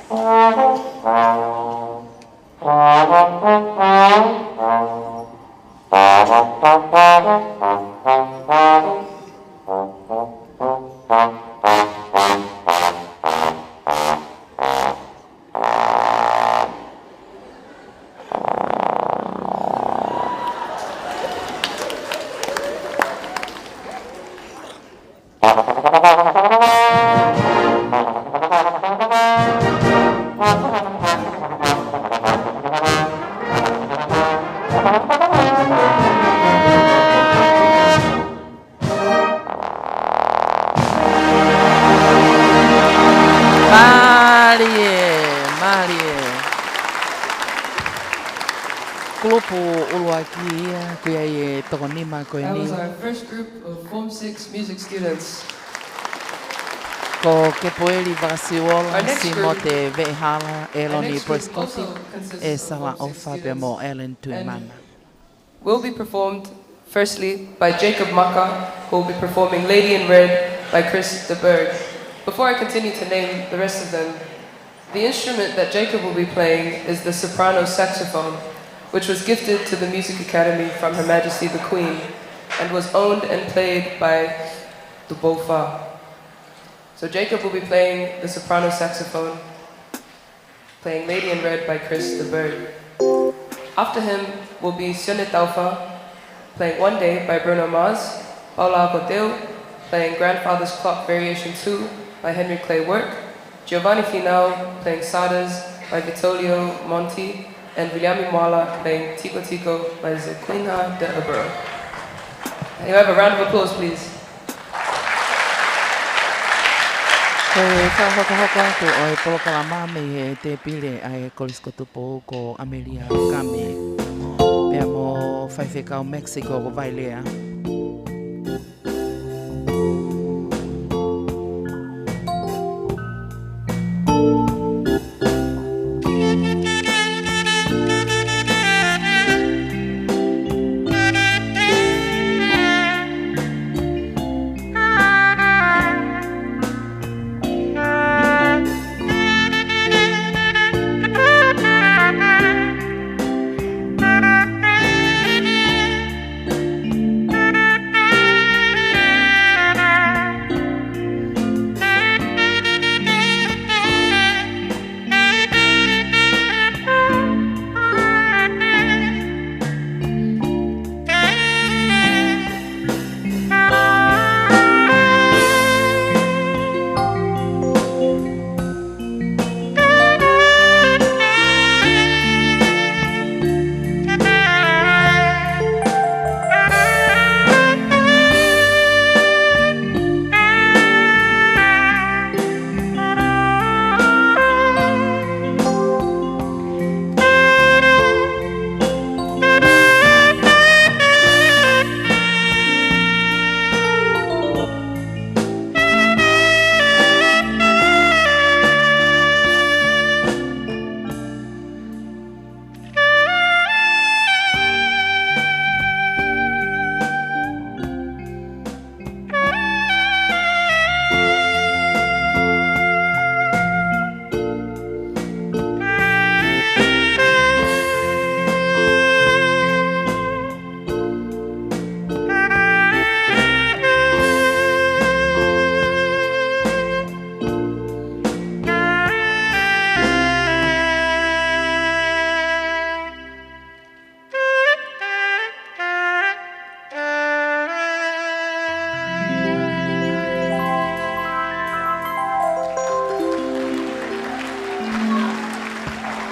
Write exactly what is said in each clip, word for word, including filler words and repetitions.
Mālie, mālie. Kulupu ʻuluaki ia, ko ia e toko nima ko eni. That was our first group of Form Six music students. Ko Kepueli Vakasiuola, Simote Veʻehala, ʻEloni Prescott, ʻEsala ʻOfa pea mo Ellen Tuimana. Will be performed firstly by Jacob Maka, who will be performing Lady in Red by Chris de Burgh. Before I continue to name the rest of them, the instrument that Jacob will be playing is the soprano saxophone, which was gifted to the Music Academy from Her Majesty the Queen and was owned and played by Tupou Fa. So Jacob will be playing the soprano saxophone, playing Lady in Red by Chris de Burgh. After him will be Sione Taufa, playing One Day by Bruno Mars, Paula Akoteu, playing Grandfather's Clock Variation two by Henry Clay Work, Giovanni Finau, playing Sadas by Vittorio Monti, and Viliami Moala, playing Tiko Tiko by Zequinha de Abreu. Can you have a round of applause, please? Ko e fakahokohoko atu ʻo e polokalama mei he tēpile ʻa e Kolisi ko Tupou ko ʻAmelia Kame, pea mo Faifekau Mexico ko Vailea.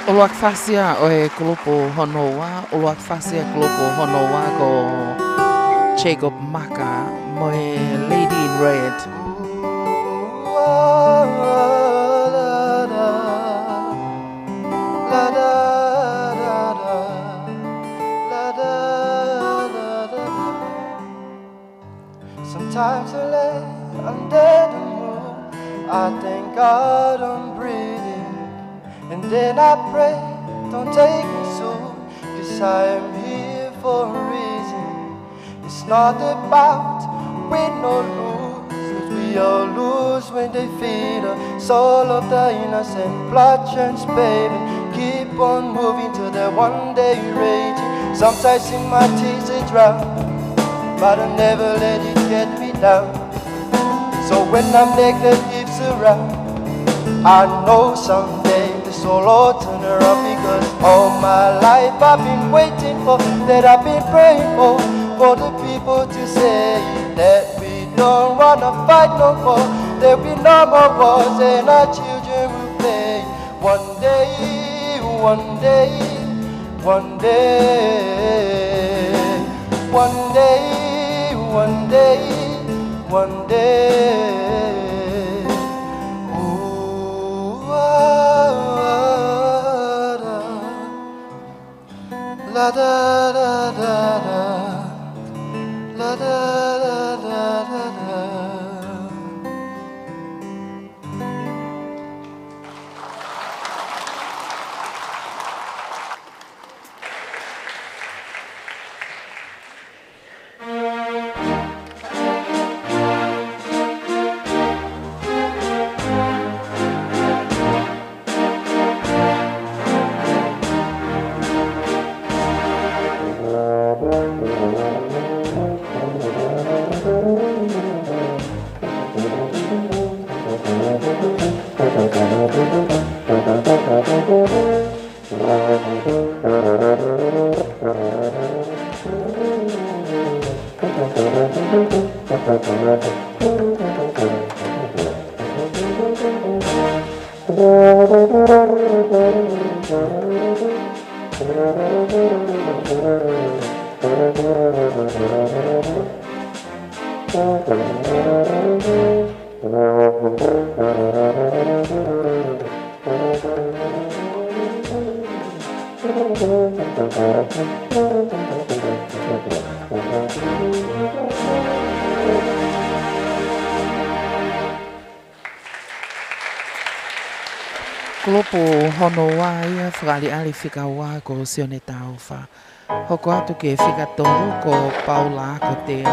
ʻUluaki fasi ia ʻo e kulupu hono ua, ʻuluaki fasi ia kulupu hono ua ko Jacob Maka mo e Lady in Red. Sometimes I lay under the moon, I thank God I'm breathing. And then I pray, don't take me soon, 'cause I am here for a reason. It's not about win or lose, 'cause we They'll lose when they feel the soul of the innocent blood turns paving. Keep on moving till the one day raging. Sometimes in my tears it drown, but I never let it get me down. So when I'm naked, hips around, I know someday this will all turn around, because all my life I've been waiting for, that I've been praying for, for the people to say that we don't wanna fight no more. There'll be no more wars and our children will play. One day, one day, one day, one day, one day, one day. Ooh, ah, ah, ah. La da da da da. La da da da da da. Kulupu hono ua ia, fakaʻaliʻali fika ua ko Sione Taufa. Hoko atu ki he fika tolu ko Paula Akoteu.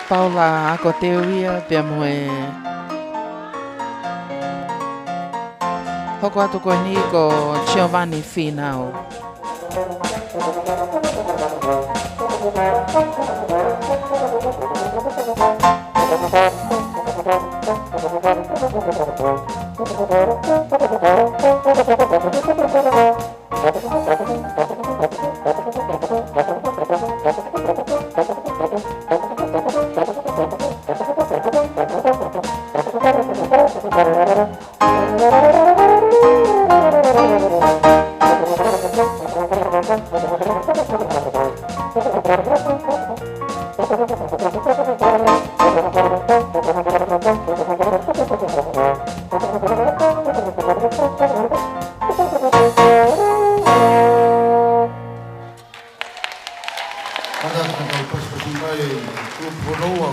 Paula Akoteu ia pea mo e hoko atu ko eni ko Giovanni Finau. Kātaki naʻa tau pasipasi mai, kulupu hono ua,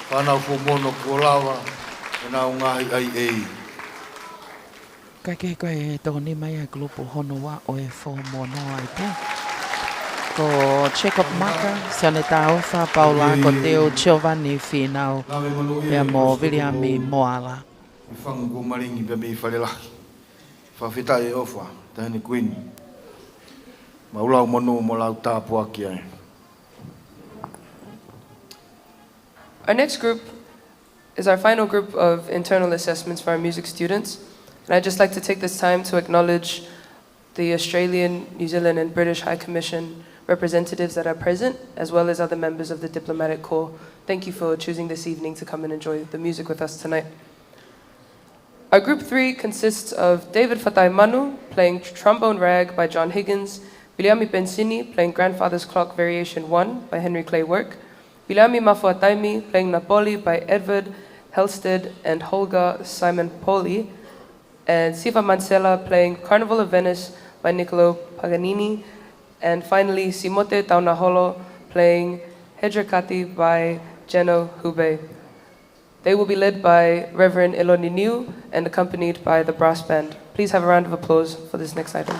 ka nau fuʻu mono kuo lava ʻenau ngaahi ʻaiʻei. Kae kehe ko e tokoni mai ʻa e kulupu hono ua ʻo e Four Mono ai pē. Ko Jacob Maka, Sione Taufa, Paula Akoteu, Giovanni Finau, pea mo Viliami Moala. ʻI Fangu Kuo Malingi pea mei Falelahi. Fakafetaʻi e ʻofa, Taʻahine Kuini. Mau lau monū mo lau tāpuaki ai. Our next group is our final group of internal assessments for our music students. And I'd just like to take this time to acknowledge the Australian, New Zealand, and British High Commission representatives that are present, as well as other members of the diplomatic corps. Thank you for choosing this evening to come and enjoy the music with us tonight. Our group three consists of David Fataimanu playing Trombone Rag by John Higgins, Viliami Pensini playing Grandfather's Clock Variation one by Henry Clay Work, Viliami Mafuataimi playing Napoli by Edvard Helsted and Holger Simeonopoli, and Sifa Mansela playing Carnival of Venice by Niccolo Paganini, and finally Simote Taunaholo playing Heidrekaate by Jenno Hube. They will be led by Reverend Eloni Niu and accompanied by the brass band. Please have a round of applause for this next item.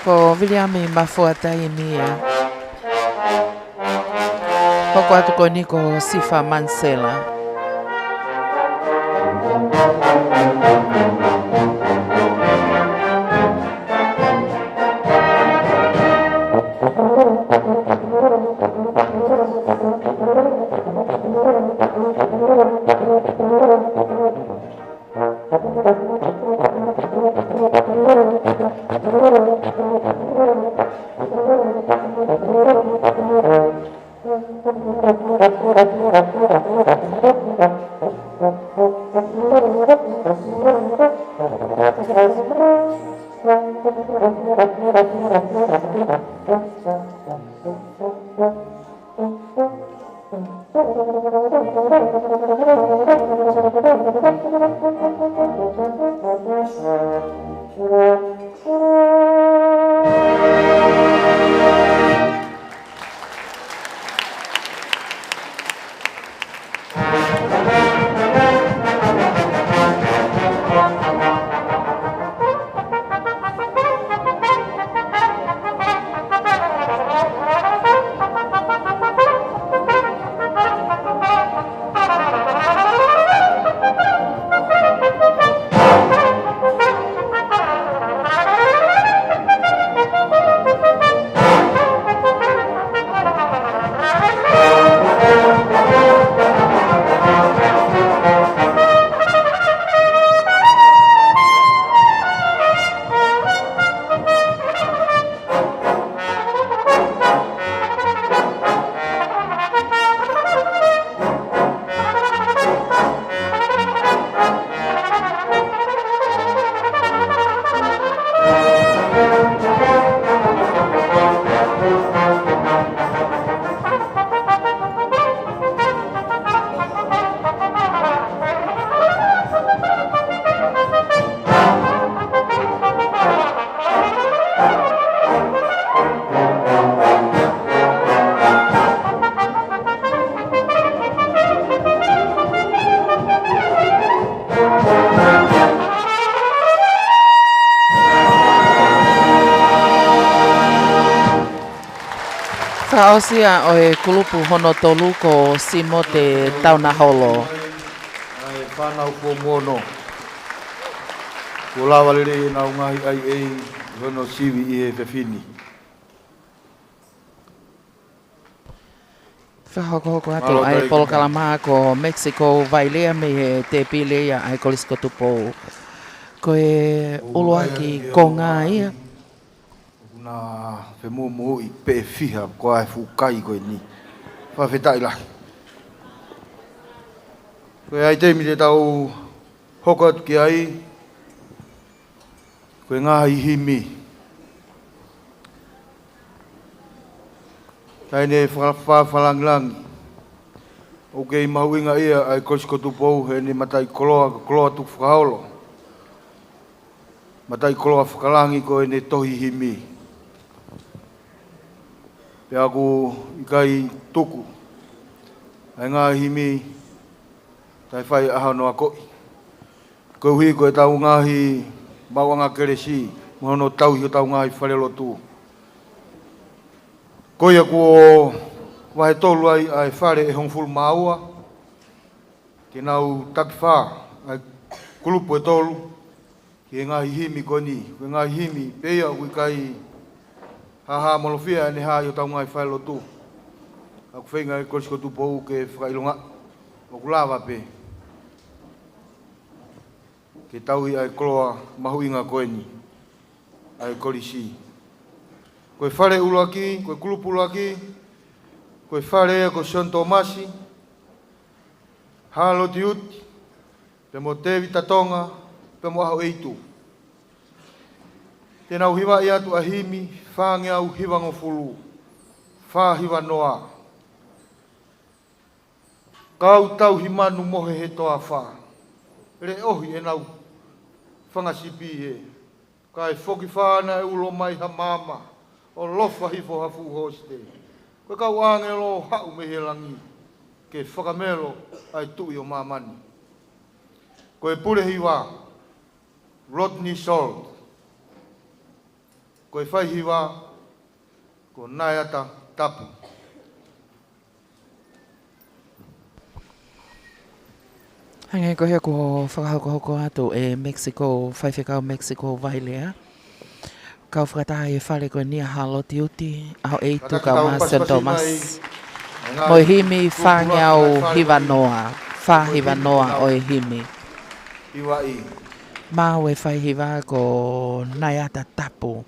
Ko Viliami Mafuataimi ia. Hoko atu ko eni ko Sifa Mansela. Fakaʻosi ia ʻo e kulupu hono tolu ko Simote Taunaholo. ʻA e fānau Fomu Ono. Kuo lava lelei ʻenau ngaahi ʻaiʻei ʻi hono sivi ʻi he efiafi ni. Fakahokohoko atu ʻa e polokalama ko Mexico Vailea mei he tēpile ia ʻa e Kolisi ko Tupou. Ko e ʻuluaki konga ia. ʻOku na femuʻomuʻi pe ʻe fiha ko ā e fuʻu kai ko eni. Fakafetaʻi lahi. Ko e ʻaitemi te tau hoko atu ki ai, ko e ngaahi himi. Taʻe ne fa-, fa-, falangilangi. ʻOku kei mahuʻinga ia ʻa e Kolisi ko Tupou heʻene mataʻikoloa, ko Koloa Tukufakaholo. Mataʻikoloa fakalangi ko ʻene tohi himi. Pea ʻoku ʻikai tuku ʻa e ngaahi himi taʻe fai ʻa hono akoʻi. Koeʻuhi ko ʻetau ngaahi maʻuʻanga kelesi, mo hono tauhi hotau ngaahi falelotu. Ko ia kuo vahe tolu ai ʻa e fale ʻe hongofulu mā ua, ke nau taki fā ʻa e kulupu ʻe tolu, ki he ngaahi himi ko eni, ko e ngaahi himi, pea ia ʻoku ʻikai hāhāmolofia ʻene hā ʻi hotau ngaahi falelotu. ʻOku feinga ʻa e Kolisi ko Tupou ke fakaʻilonga, ʻoku lava pē ke tauhi ʻa e koloa mahuʻinga ko eni, ʻa e kolisi. Ko e fale ʻuluaki, ko e kulupu ʻuluaki, ko e fale ia ko Sione Tōmasi, Hāloti Uti, pea mo Tēvita Tonga, pea mo ʻAho ʻEitu. Te nau hivaʻi atu ʻa e himi fāngeau hivangofulu, fā hiva noa. Kau tauhi manu mohe he toafa, leʻohi ʻenau fanga sipi ē. Kae foki fā naʻe ulo mai ha maama, ʻo lofa hifo ha fuʻu hosite. Ko e kau ʻāngelo haʻu mei he langi, ke fakamelo ʻa e tuʻi ʻo māmani. Ko e pule hiva, Rodney Salt. Ko e fai hiva, ko Naeata Tapu. Hangē ko ia kuo fakahokohoko atu ʻe Mexico, Faifekau Mexico Vailea. Kau fakataha ʻi he fale ko eni ʻa Hāloti Uti, ʻAho ʻEitu, kau mo Sione Tōmasi. Mo e himi fāngeau hiva noa, fā hiva noa ʻo e himi. Maʻu e fai hiva ko Naeata Tapu.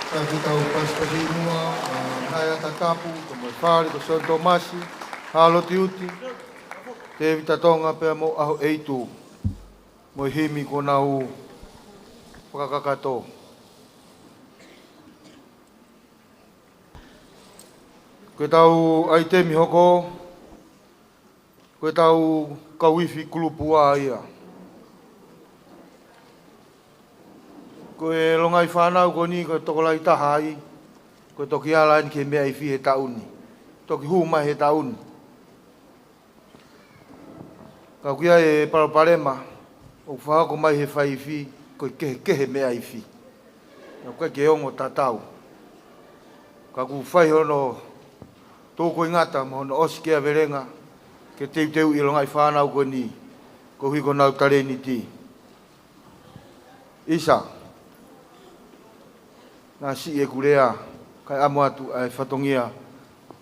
Ka ke tau pasipasi muʻa, ʻa, Haeata Tapu, ko e Fale ko Sione Tōmasi, Hāloti Uti, Tēvita Tonga pea mo ʻAhoʻeitu, mo e himi kuo nau fakakakato. Ko ʻetau ʻaitemi hoko, ko ʻetau kau ifi kulupu A ia. Ko e longaʻi fānau ko eni, ko e tokolahi taha ai, ko e toki ala eni ki he meʻa ifi he taʻu ni. Toki hū mai he taʻu ni. Ka ʻoku ʻi ai e palopalema, ʻoku fakahoko mai he fai ifi, ko e kehekehe meʻa ifi. Ka ʻoku ʻikai ke ongo tatau. Ka ʻoku fai hono tō ko e ngata, mo hono ʻosi ke avelenga, ke teuteuʻi e longaʻi fānau ko eni, koeʻuhi ko honau talēniti. ʻIsa. Naʻa siʻi ʻeku lea, kae ʻamu atu ʻa e fatongia,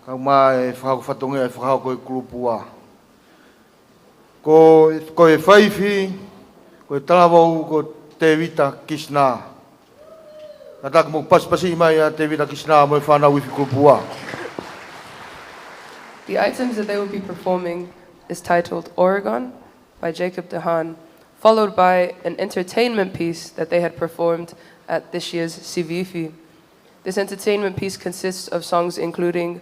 kau mai e fakahoko fatongia, e fakahoko e kulupu A. Ko, ko e fai ifi, ko e talavou ko Tēvita Kisinā. Kātaki mou pasipasi mai ʻa Tēvita Kisinā mo e fānau ifi kulupu A. The items that they will be performing is titled Oregon by Jacob de Haan, followed by an entertainment piece that they had performed at this year's Sivi Ifi. This entertainment piece consists of songs including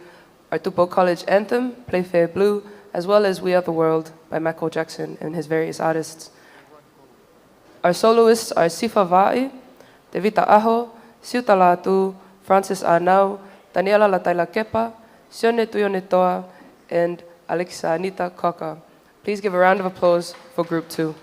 our Tupou College anthem, Playfair Blue, as well as We Are the World by Michael Jackson and his various artists. Our soloists are Sifa Vaʻi, Tevita ʻAho, Siuta Lātū, Francis Arnau, Taniela Lataila Kepa, Sione Tuionetoa, and Alexa Anita Cocker. Please give a round of applause for Group Two.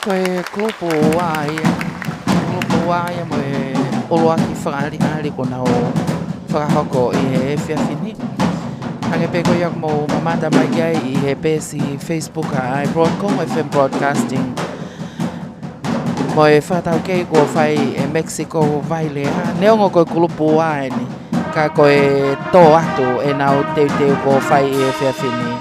Ko e kulupu ua ia, kulupu ua ia mo e ʻuluaki fakaʻaliʻali kuo nau fakahoko ʻi he efiafi ni. Hangē pē ko ia ʻoku mou mamata mai ki ai ʻi he peesi Facebook ʻa e Broadcom F M Broadcasting. Mo e fakataukei kuo fai ʻe Mexico Vailea, neongo ko e kulupu ua eni, ka ko e tō atu ʻenau teuteu kuo fai ʻi he efiafi ni.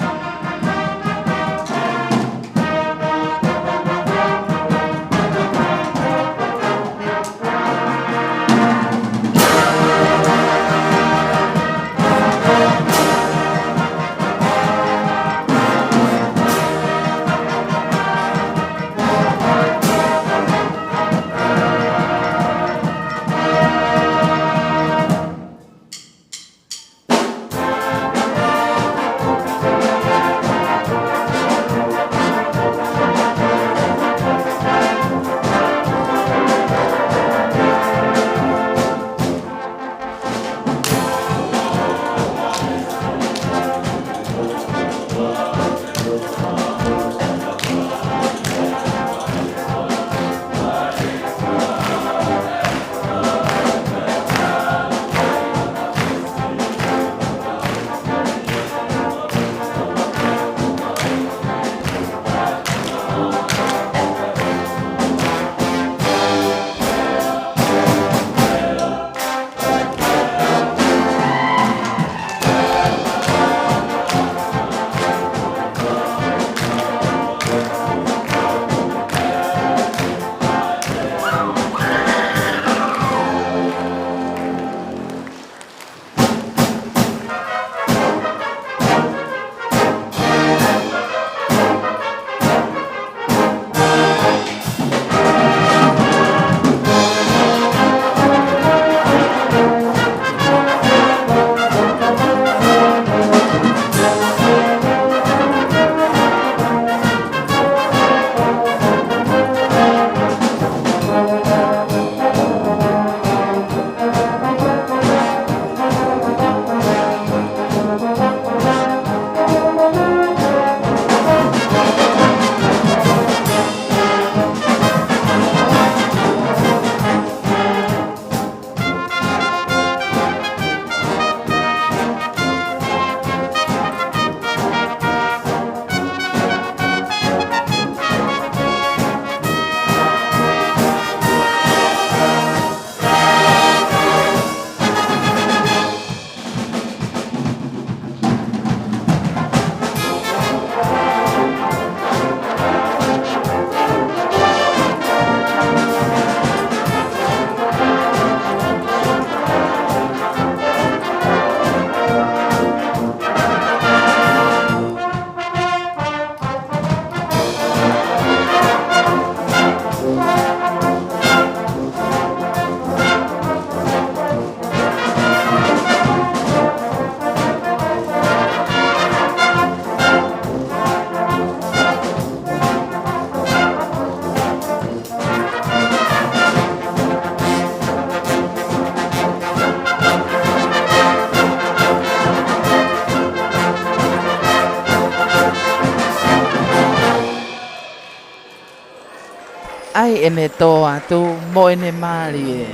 ʻAi ʻene tō atu mo ʻene mālie.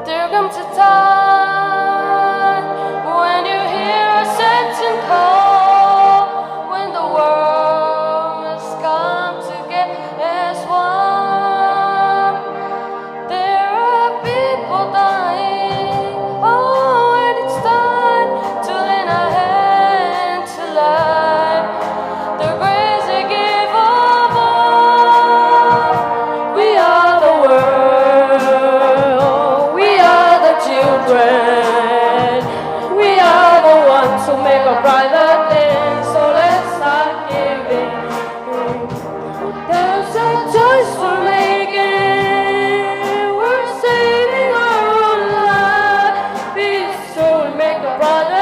There comes a time when you hear a certain call, when the world must come together as one. There are people dying, oh, and it's time to lend a hand to life. The grace they give of all. We are the world, we are the children, we are the ones who make a brighter day. So let's start giving. There's a choice we're making. We're saving our own life. Be sure we make a brighter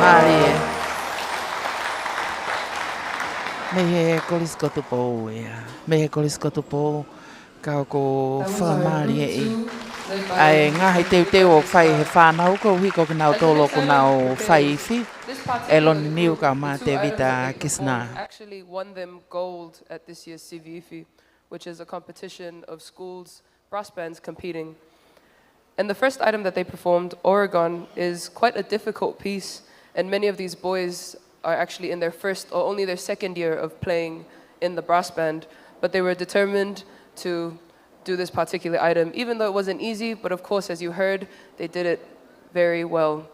Mālie. Mei he Kolisi ko Tupou ia. Mei he Kolisi ko Tupou, ka ʻoku fakamālieʻi ʻa e ngaahi teuteu ʻoku fai he fānau koeʻuhi ko kinautolu ʻoku nau fai ifi, ʻEloni Niu kae ʻumaʻā Tevita Kisina. Actually won them gold at this year's Sivi Ifi, which is a competition of schools, brass bands competing. And the first item that they performed, Oregon, is quite a difficult piece, and many of these boys are actually in their first or only their second year of playing in the brass band, but they were determined to do this particular item. Even though it wasn't easy, but of course, as you heard, they did it very well.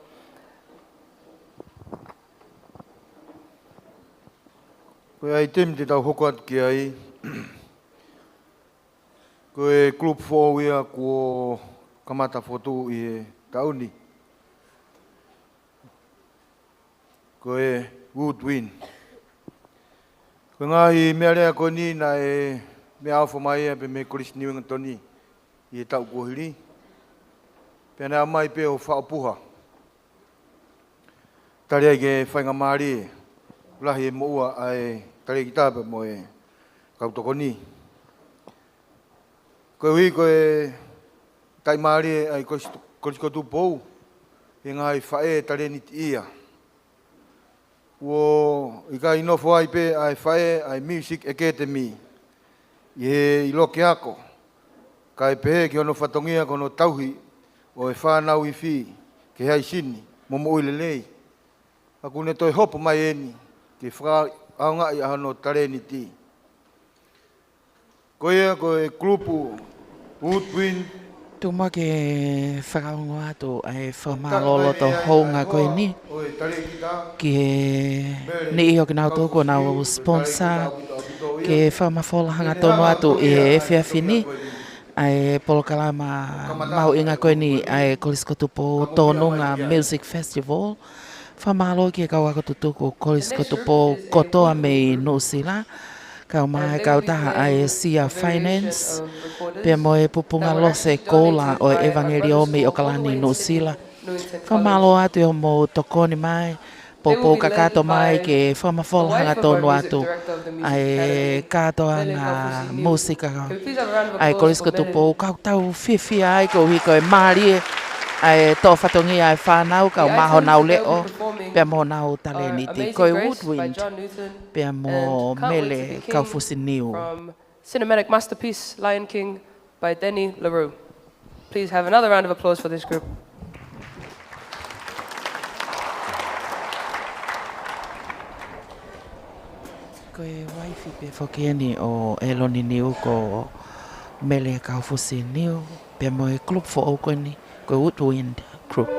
Ko e item te tau hoko atu ki ai, ko e group foʻou ia kuo kamata fokotuʻu ʻi he taʻu ni. Ko e Woodwind. Ko e ngaahi meʻalea ko eni naʻe meʻaʻofa mai ia pē mei he Kolisi Niuingatoni ʻi he taʻu kuo hili. Pea naʻe ʻomai pē ʻo faʻo puha. Tali ai ke faingamālie lahi e moʻua ʻa e talēkita pea mo e kau tokoni. Koeʻuhi ko e taʻimālie ʻa e Kolisi, Kolisi ko Tupou, he ngaahi faʻē talēniti ia. Kuo ʻikai nofo ai pē ʻa e faʻē ʻa e Music Academy ʻi he ʻilo ke ako, kae pehē ki hono fatongia ko hono tauhi ʻo e fānau ifi ki he haisini mo moʻui lelei. Ka kuo ne toe hopo mai eni ke fakaʻaongaʻi ʻa hono talēniti. Ko ia ko e kulupu Woodwind. Tuku muʻa ke fakaongo atu ʻa e fakamālō loto houngaʻia ko eni ki he niʻihi ʻo kinautolu kuo nau sponsor ke fakamafola hangatonu atu ʻi he efiafi ni ʻa e polokalama mahuʻinga ko eni ʻa e Kolisi ko Tupou Tōnunga Music Festival. Fakamālō ki he kau ako tutuku Kolisi ko Tupou kotoa mei Nuʻusila, kae ʻumaʻā e kautaha ʻa e Sia Finance, pea mo e Pupunga Lose Koula ʻo e ʻEvangeliō mei ʻOkalani, Nuʻusila. Fakamālō atu ʻi hoʻomou tokoni mai, poupou kakato mai ke fakamafola hangatonu atu ʻa e kātoanga mūsika ʻa e Kolisi ko Tupou, kau tau fiefia ai koeʻuhi ko e mālie ʻa e toʻo fatongia ʻa e fānau kae ʻumaʻā honau leʻo pea mo honau talēniti. Ko e Woodwind pea mo Mele Kaufusi Niu. Cinematic masterpiece, Lion King by Denis Leroux. Please have another round of applause for this group. Ko e uaifi pē foki eni ʻo ʻEloni Niu ko Mele Kaufusi Niu, pea mo e group foʻou ko eni, ko e Woodwind Group.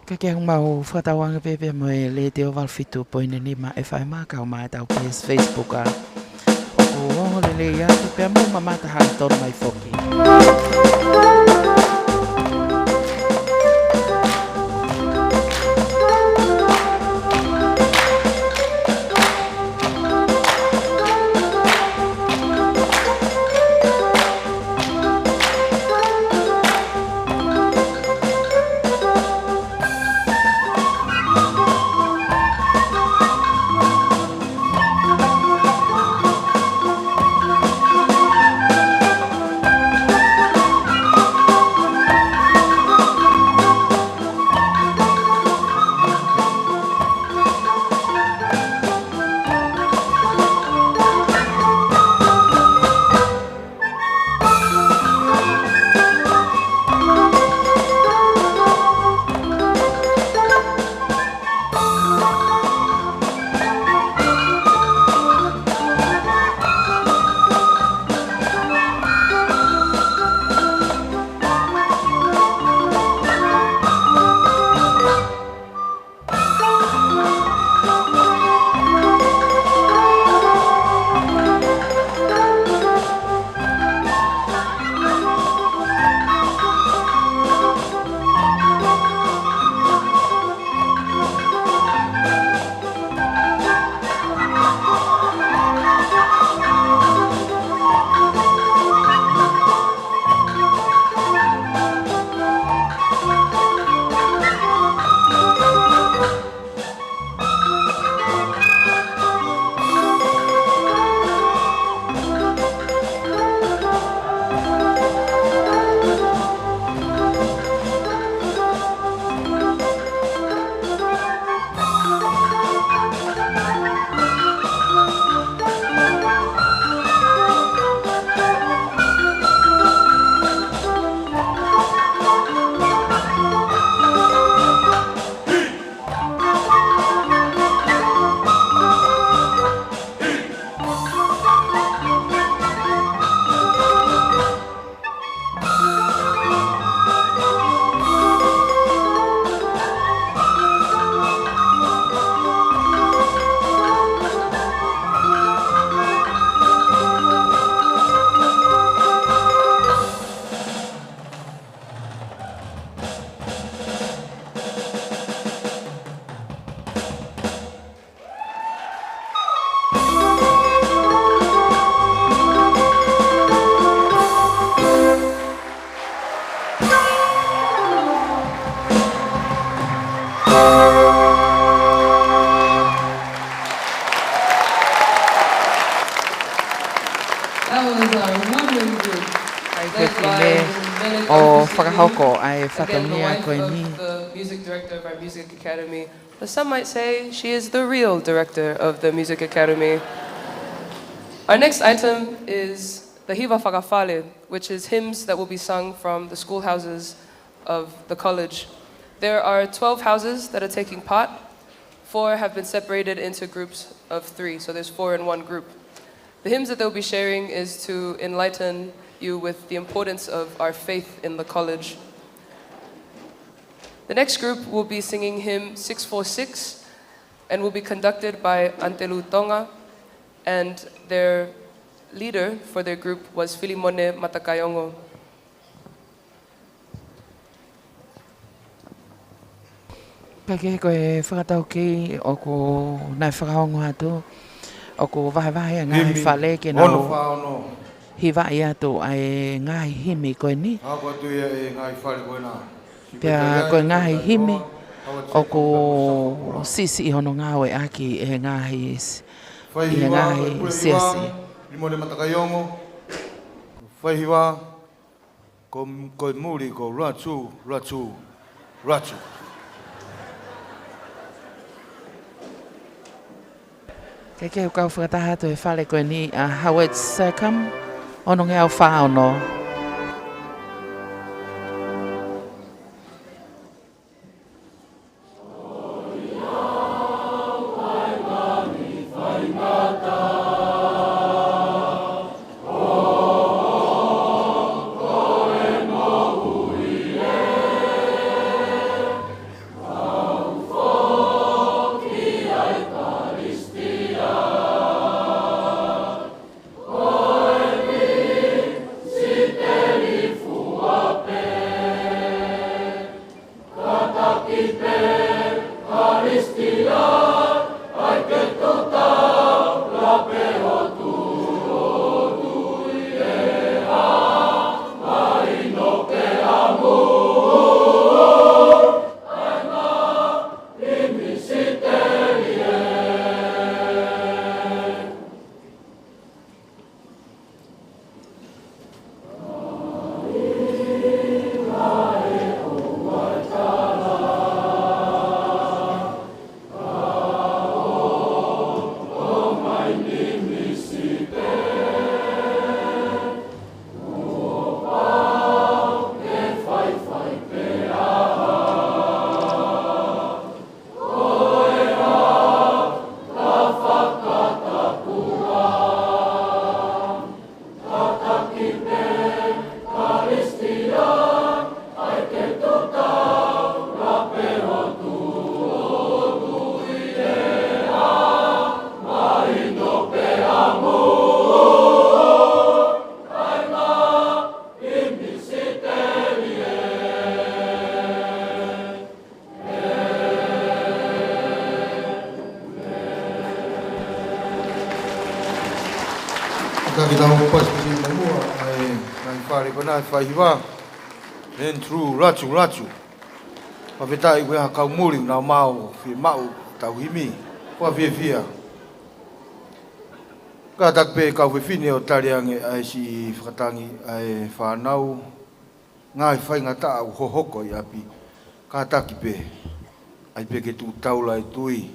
Ka ke mau fakatauange pē pea mo e Letiō valu fitu poini nima FM, kau mai ʻetau peesi Facebook ʻa. ʻOku ongo lelei atu pea mou mamata hangatonu mai foki. That was a wonderful group. Led by Mele Taufusi, ʻo fakahoko ʻa e fatongia ko eni. Again, the wife of the music director of our music academy. But some might say she is the real director of the Music Academy. Our next item is the Hiva Fakafale, which is hymns that will be sung from the schoolhouses of the college. There are twelve houses that are taking part. Four have been separated into groups of three, so there's four in one group. The hymns that they'll be sharing is to enlighten you with the importance of our faith in the college. The next group will be singing hymn six four six and will be conducted by Antelu Tonga, and their leader for their group was Filimone Matakaiongo. Pea ko e fakataukei ʻoku nau fakaongo atu, ʻoku vahevahe ʻa e ngaahi fale ke nau hivaʻi atu ʻa e ngaahi himi ko eni. Pea ko e ngaahi himi ʻoku siʻisiʻi hono ngāueʻaki ʻe he ngaahi s-, ʻe he ngaahi siasi. Fai hiva, ko, ko e muli ko Ratu, Ratu, Ratu. Ke ke kau fakataha atu he fale ko eni ʻa Howard Circum, ono ngeau fā ono. Taki tau pasi pasi mo mua, ʻa e ngaahi fale ko ena ʻa e faihiva. Andrew Ratu Ratu. Fakafetaʻi ki he kau muli, nau maʻu, fiemaʻu ʻetau himi. Fakafiefia. Kātaki pē kau fefine ʻo tali ange ʻa e siʻi fakatangi ʻa e fānau. Ngaahi faingataʻa ʻoku hohoko ʻi ʻapi. Kātaki pē. ʻAi pē ke tuʻu taula e tui.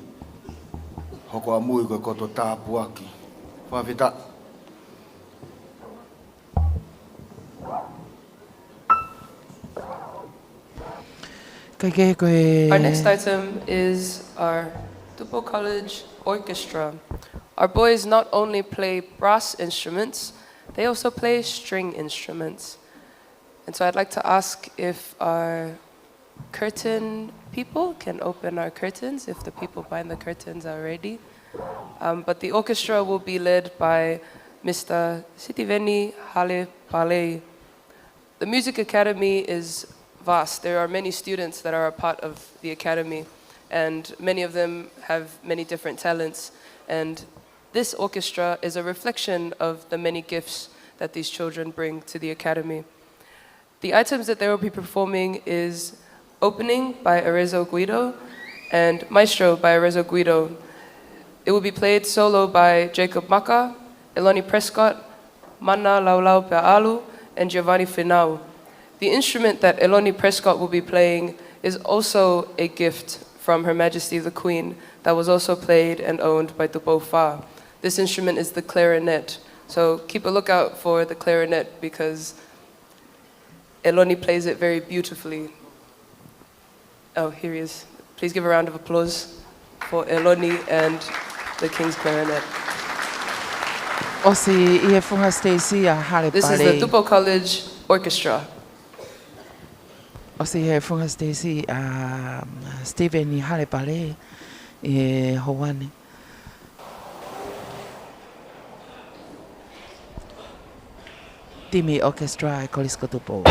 Hoko ʻamui ko e koto tāpuaki. Fakafetaʻi. Kae kehe ko e Our next item is our Tupou College Orchestra. Our boys not only play brass instruments, they also play string instruments. And so I'd like to ask if our curtain people can open our curtains, if the people behind the curtains are ready. Um, but the orchestra will be led by Mister Sitiveni Hale Palei. The Music Academy is vast. There are many students that are a part of the academy, and many of them have many different talents. And this orchestra is a reflection of the many gifts that these children bring to the academy. The items that they will be performing is Opening by Arezzo Guido and Maestro by Arezzo Guido. It will be played solo by Jacob Maka, Eloni Prescott, Mana Laulau Peaʻalu, and Giovanni Finau. The instrument that Eloni Prescott will be playing is also a gift from Her Majesty the Queen that was also played and owned by Tupou Fā. This instrument is the clarinet. So keep a lookout for the clarinet because Eloni plays it very beautifully. Oh, here he is. Please give a round of applause for Eloni and the King's Clarinet. ʻOsi ʻi he funga siteisi ʻa Hale Palei. This is the Tupou College Orchestra. ʻOsi ʻi he funga siteisi ʻa Sitiveni Hale Palei ʻi he houa ni. Timi Orchestra ʻa e Kolisi ko Tupou.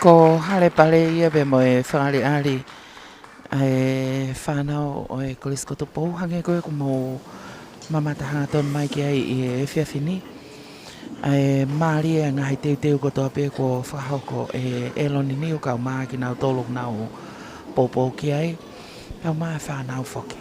Ko Hale Pale ia pea mo e fakaʻaliʻali ʻa e fānau ʻo e Kolisi ko Tupou, hangē ko ia kuo mou mamata hangatonu mai ki ai ʻi he efiafi ni. ʻA e mālie ʻa e ngaahi teuteu kotoa pē kuo fakahoko ʻe ʻEloni ni ʻo kau mai kinautolu ʻoku nau poupou ki ai. Kau mai e fānau foki.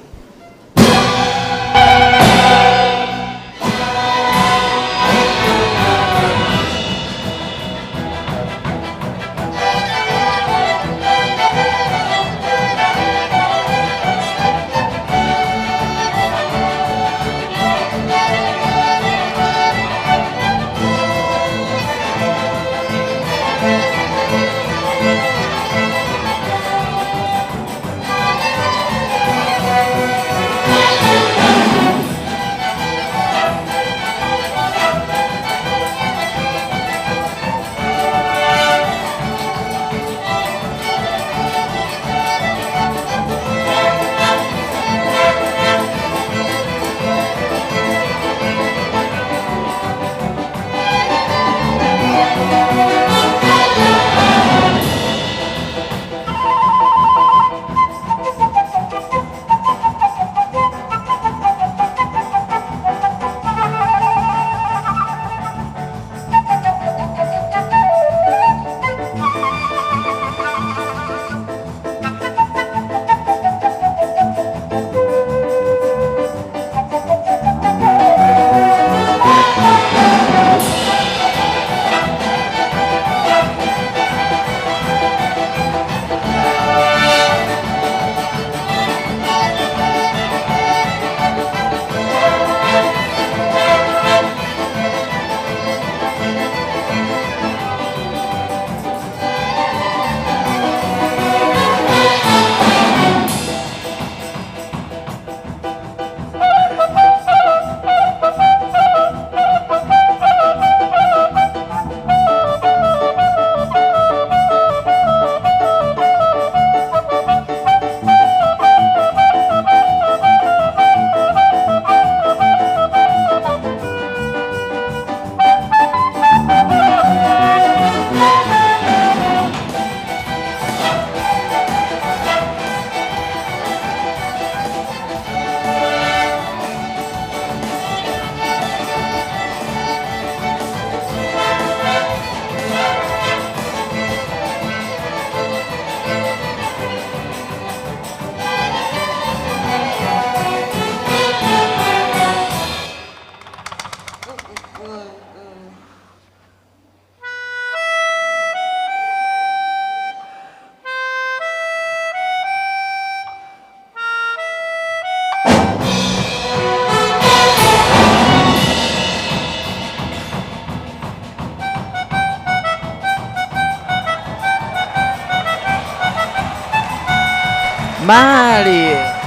Mālie.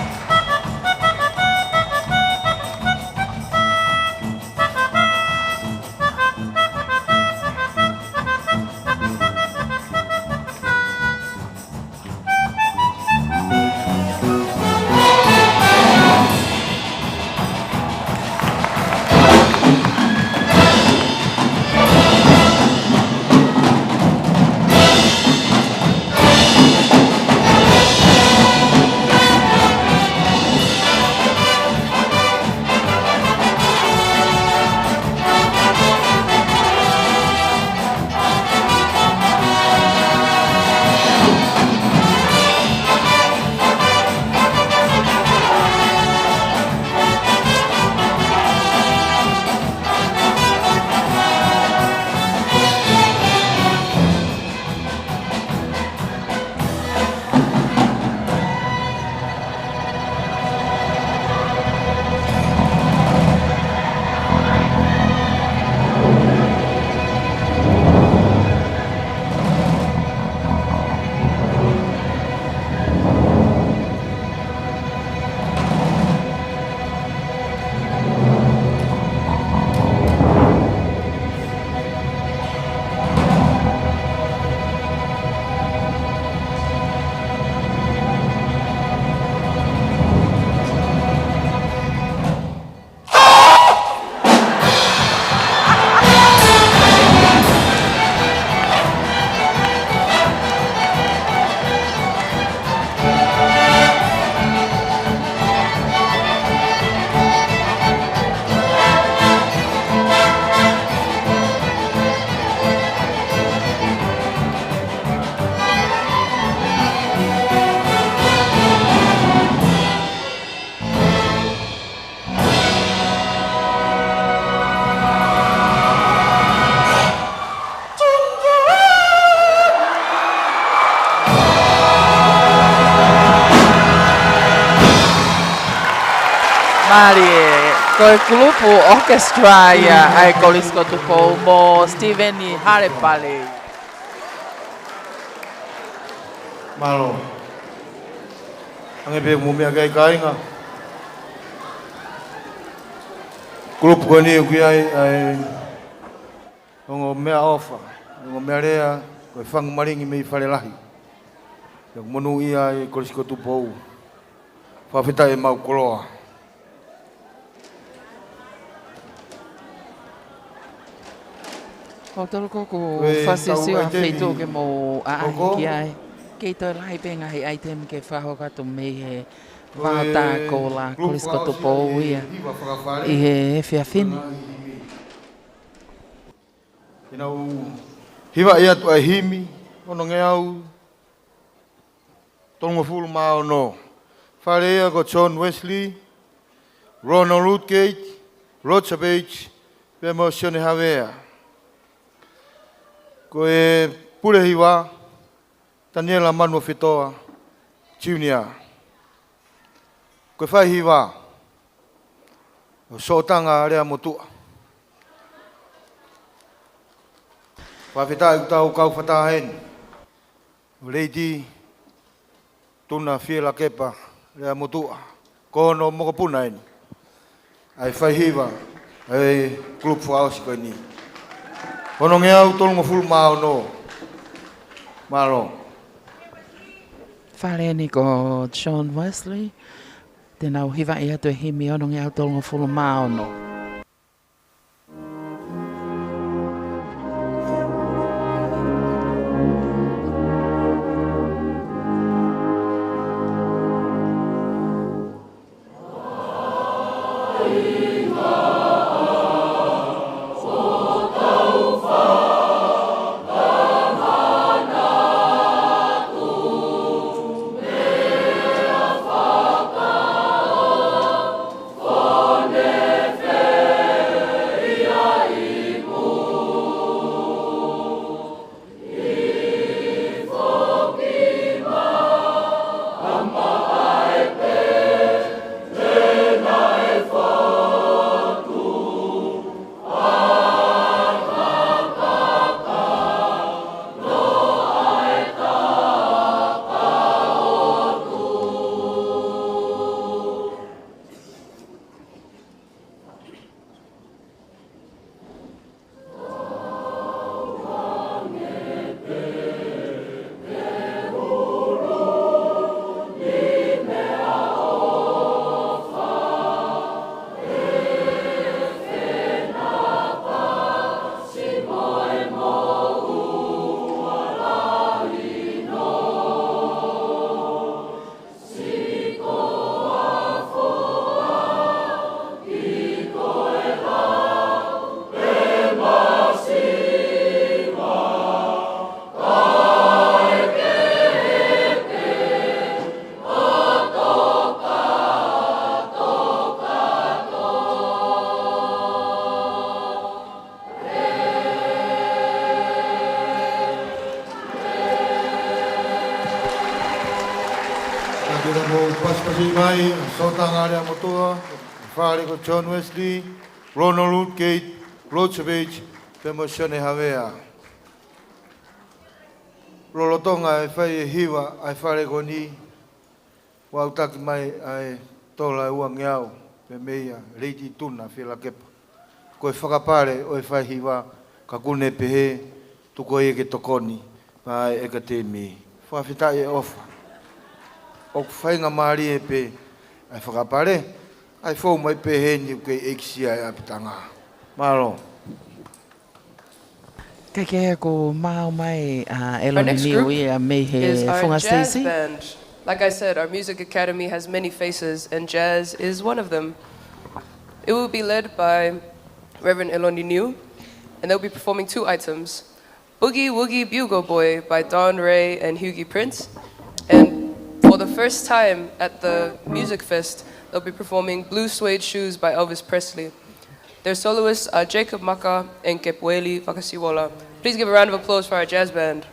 Mālie, ko e kulupu orchestra ia ʻa e Kolisi ko Tupou mo Steven Halepale. Mālō. Hangē pē ko e meʻa ki ai kāinga. Kulupu ko eni ʻoku ʻi ai ʻa e ongo meʻaʻofa, ongo meʻalea, ko e Fangu Malingi mei Falelahi. Pea ʻoku monūʻia ʻa e Kolisi ko Tupou. Fakafetaʻi ʻemau koloa. Ko e tolu ko ʻeku fasi sio ʻa feituʻu ke mou ʻaʻahi ki ai. Kei toe lahi pē ngaahi ʻaitemi ke fakahoko atu mei he vao tā koula Kolisi ko Tupou ia ʻi he efiafi ni. Ke nau hivaʻi atu ʻa e himi, ono ngeau tolungofulu mā ono. Fale ia ko John Wesley, Ronald Woodgate, Roger Page, pea mo Sione Havea. Ko e pule hiva, Taniela Manuofetoa Junior. Ko e fai hiva, ʻo Soʻotanga Leamotuʻa. Fakafetaʻi ʻoku tau kau fakataha heni ʻo Lady Tuna Fielakepa Leamotuʻa, ko hono mokopuna eni ʻa e fai hiva ʻa e kulupu fakaʻosi ko eni. Ono ngeau tolungofulu mā ono. Mālō. Fale eni ko John Wesley, te nau hivaʻi atu e himi ono ngeau tolungofulu mā ono. Ka tira mo pasipasi mai, Soʻotanga Leamotuʻa, fale ko John Wesley, Ronald Woodgate, Roger Page, pea mo Sione Havea. Lolotonga e fai e hiva ʻa e fale ko eni, ʻoku aʻutaki mai ʻa e tola ʻe ua ngeau pē meia Lady Tuna Fielakepa. Ko e fakapale ʻo e fai hiva ka ʻoku ne pehē tuku ia ke tokoni maʻa e ʻEkatemi. Fakafetaʻi e ʻofa. ʻOku faingamālie pē ʻa e fakapale, ʻa e fou mai pē heni ʻoku kei ʻekisia e ʻapitanga. Mālō. Kae kehe kuo maʻu mai ʻa Eloni Niu ia mei he funga siteisi. Like I said, our music academy has many faces, and jazz is one of them. It will be led by Reverend Eloni Niu, and they'll be performing two items, Boogie Woogie Bugle Boy by Don Ray and Hughie Prince, and for the first time at the Music Fest, they'll be performing Blue Suede Shoes by Elvis Presley. Their soloists are Jacob Maka and Kepueli Vakasiwola. Please give a round of applause for our jazz band.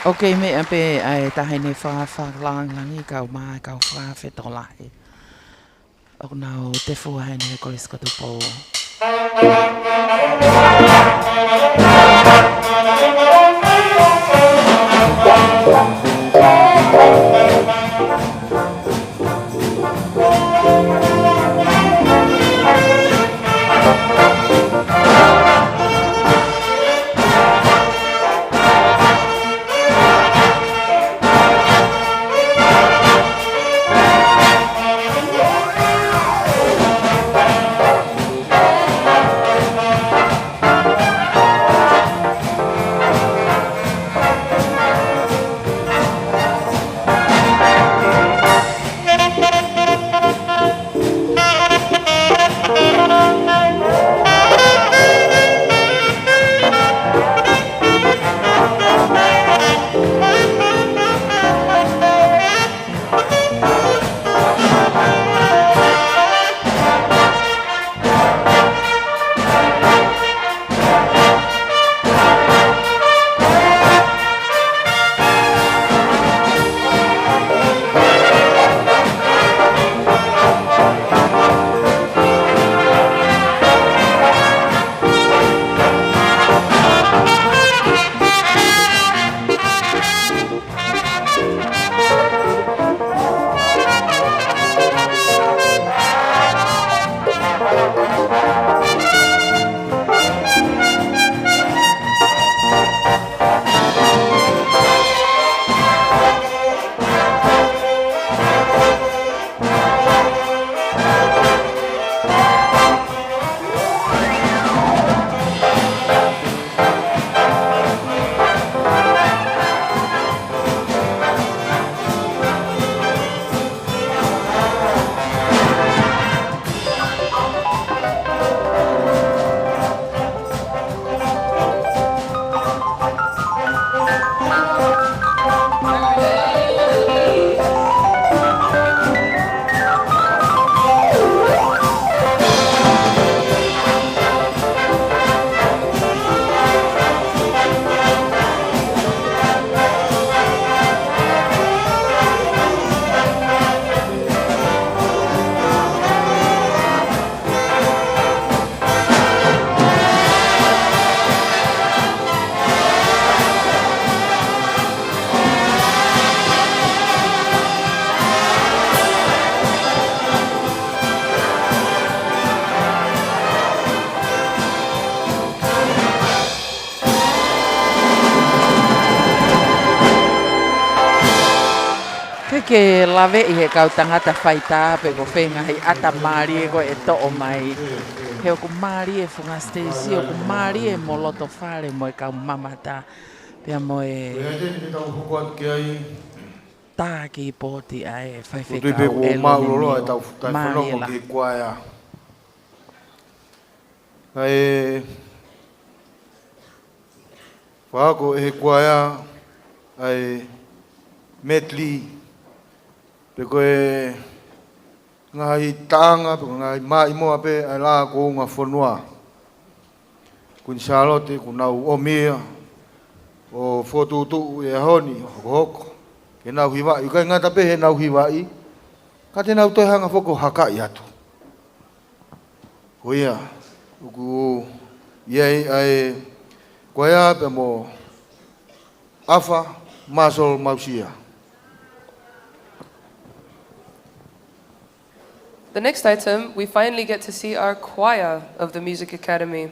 ʻOku meʻa pē ʻa e taʻahine fakafakalāngilangi kae ʻumaʻā e kau fakafetokolahi. ʻOku nau tefua heni he Kolisi ko Tupou. Ke ke laveʻi he kau tangata faitā pe ko fē ngaahi ʻata mālie ko ē ʻe toʻo mai. He ʻoku mālie e funga siteisi, ʻoku mālie mo loto fale mo e kau mamata. Pea mo e Ko ia te ne tau hoko atu ki ai. Taki poti ʻa e faifekau ʻEleni Nio. Ko tui pē kuo māʻulolo e tau, tau fanongo ki he kuaea. Kae fakahoko ʻe he kuaea ʻa e medley, pe ko e ngaahi taʻanga, pe ko e ngaahi maʻimoa pē ʻa e Lā Kuonga Fonua. Kuini Sālote, kuo nau ʻomi ia ʻo fokotuʻutuʻu he ʻaho ni, hokohoko, ke nau hivaʻi, ʻikai ngata pē heʻenau hivaʻi, ka te nau toe hanga foki ʻo hakaʻi atu. Ko ia, ʻoku ʻi ai ʻa e kuaea pea mo ʻAfa Marshall Mausia. The next item, we finally get to see our choir of the Music Academy.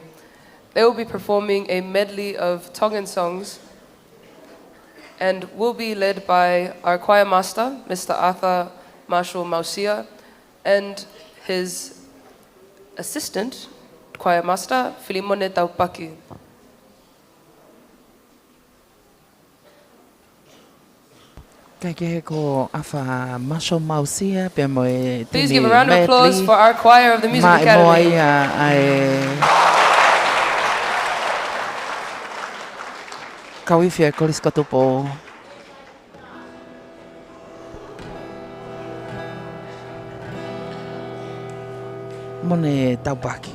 They will be performing a medley of Tongan songs and will be led by our choir master, Mister Arthur Marshall Mausia, and his assistant, choir master, Filimone Taupaki. Kae kehe ko ʻAfa Marshall Mausia pea mo e Please give a round of applause for our choir of the Music Academy. Maʻimoa ia ʻa e kau ifi ʻa e Kolisi ko Tupou. Mone Taupaki.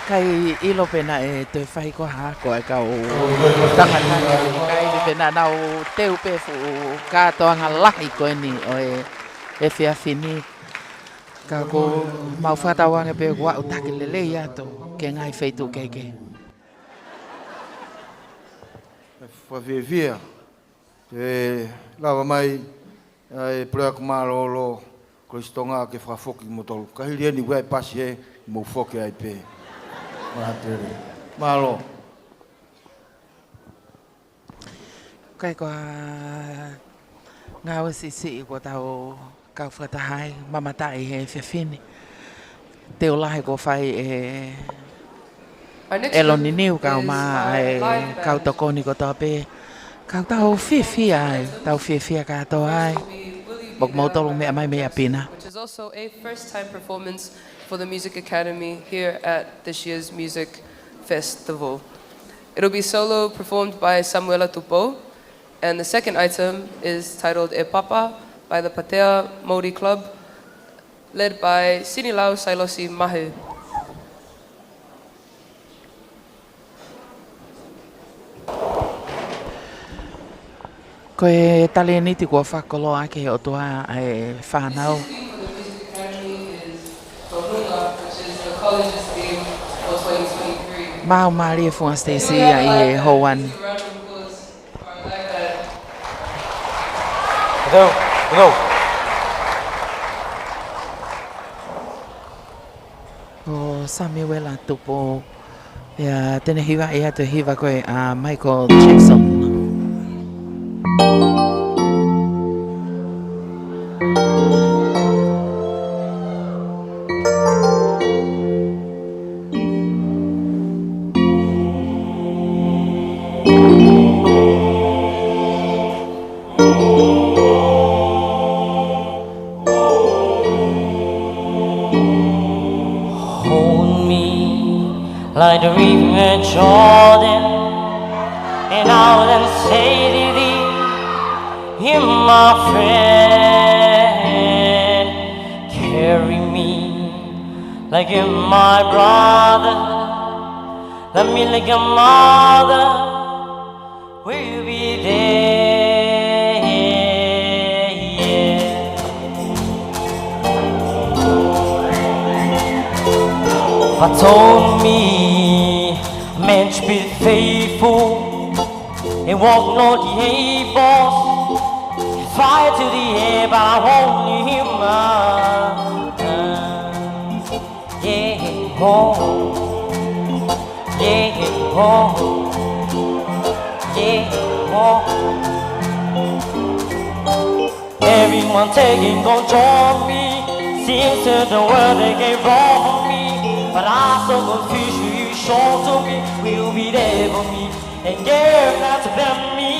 ʻIkai ʻilo pe naʻe toe fai ko ha ako ʻa e kau tangata ni, ʻikai, pe naʻa nau teu pē fuʻu kātoanga lahi ko eni ʻo e efiafi ni. Ka ʻoku mau fakatauange pē kuo aʻu taki lelei atu ki he ngaahi feituʻu kehekehe. Fakafiefia. Te lava mai ʻa e puleako mālōlō Kolisi Tonga ke fakafoki kimoutolu. Ka hili eni ʻoku ʻi ai e pasi hē, mou foki ai pē. Mātele. Mālō. ʻIkai ko ha ngāue siʻisiʻi kuo tau kau fakataha ai, mamata ʻi he efiafi ni. Teu lahi kuo fai ʻe Eloni Niu kae ʻumaʻā e kau tokoni kotoa pē. Ka tau fiefia ai, tau fiefia kātoa ai. Mo kimoutolu meʻa mai mei ʻapi na. Which is also a first time performance for the Music Academy here at this year's Music Festival. It'll be solo performed by Samuela Tupou. And the second item is titled E Papa by the Patea Māori Club, led by Sinilau Sailosi Mahu. Ko e talēniti kuo fakakoloa ʻaki ʻe he ʻOtua ʻa e fānau. Mau mālie Funga Stacy ia ʻi he houa ni. Hello, hello. Ko Samuela Tupou, ia te ne hivaʻi atu e hiva ko ē ʻa Michael Jackson. Hold me like the river Jordan, and I will say to thee, "You're my friend." Carry me like you're my brother. Love me like a mother will be there, yeah. But hold me, man should be faithful and walk not the evil. Fire to the air, but I won't leave him. Yeah, oh. Yeah, oh. Yeah, oh. Everyone taking control of me. Seems to the world they can roll for me. But I so confused you show to me. Will be there for me. And give that to them me.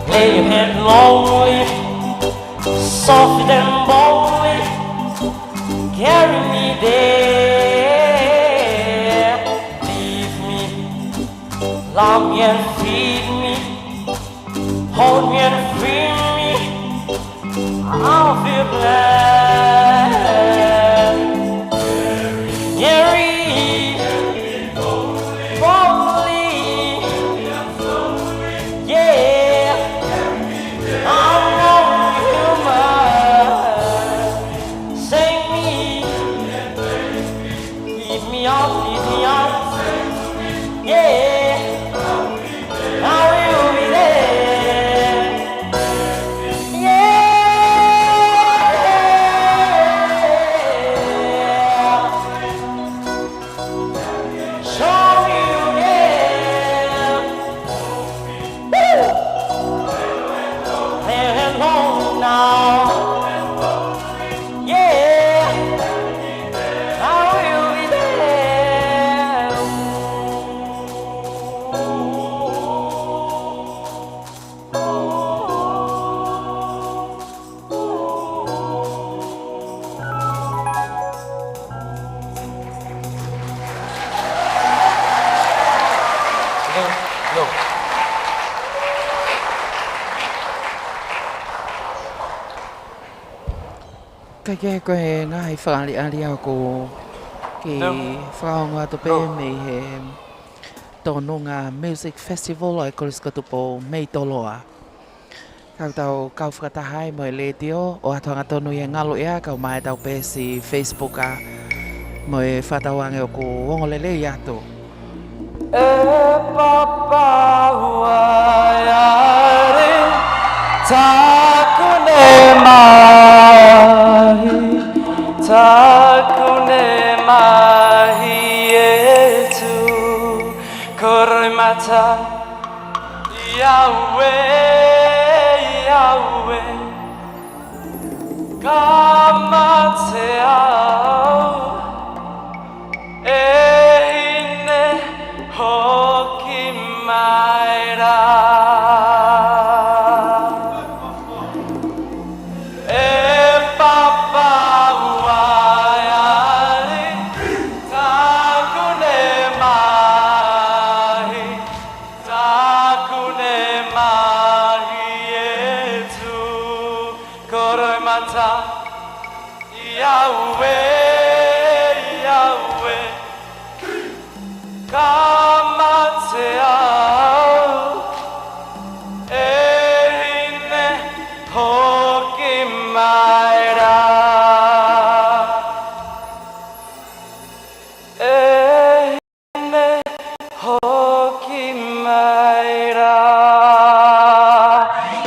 Lay your head lonely. Soft and boldly, carry me there. Leave me, love me and feed me, hold me and free me. I'll feel glad. Carry, boldly, yeah. I'm only human. Save me. Lift me up, lift me up. Yeah. I will be there. Yeah. Kae kehe ko e ngaahi fakaʻaliʻali ʻoku kiʻi fakaongo atu pē mei he Tonunga Music Festival ʻa e Kolisi ko Tupou mei Toloa. Kau tau kau fakataha ai mo e letiō, ʻoatu hangatonu ʻi he ngaluʻea, kau mai tau peesi Facebook ʻa mo e fakatauange ʻoku ongo lelei atu. E papa uaiari, taku ne mahi, taku ne mahi e tu, koroi mata, Yahweh, Yahweh, ka mate au, ʻe hine hoki mai ra. E papa uaiari, taku ne mahi, taku ne mahi e tu, koroi mata, Yahweh, Yahweh, ka mate au, ʻe hine hoki mai ra. ʻE hine hoki mai ra.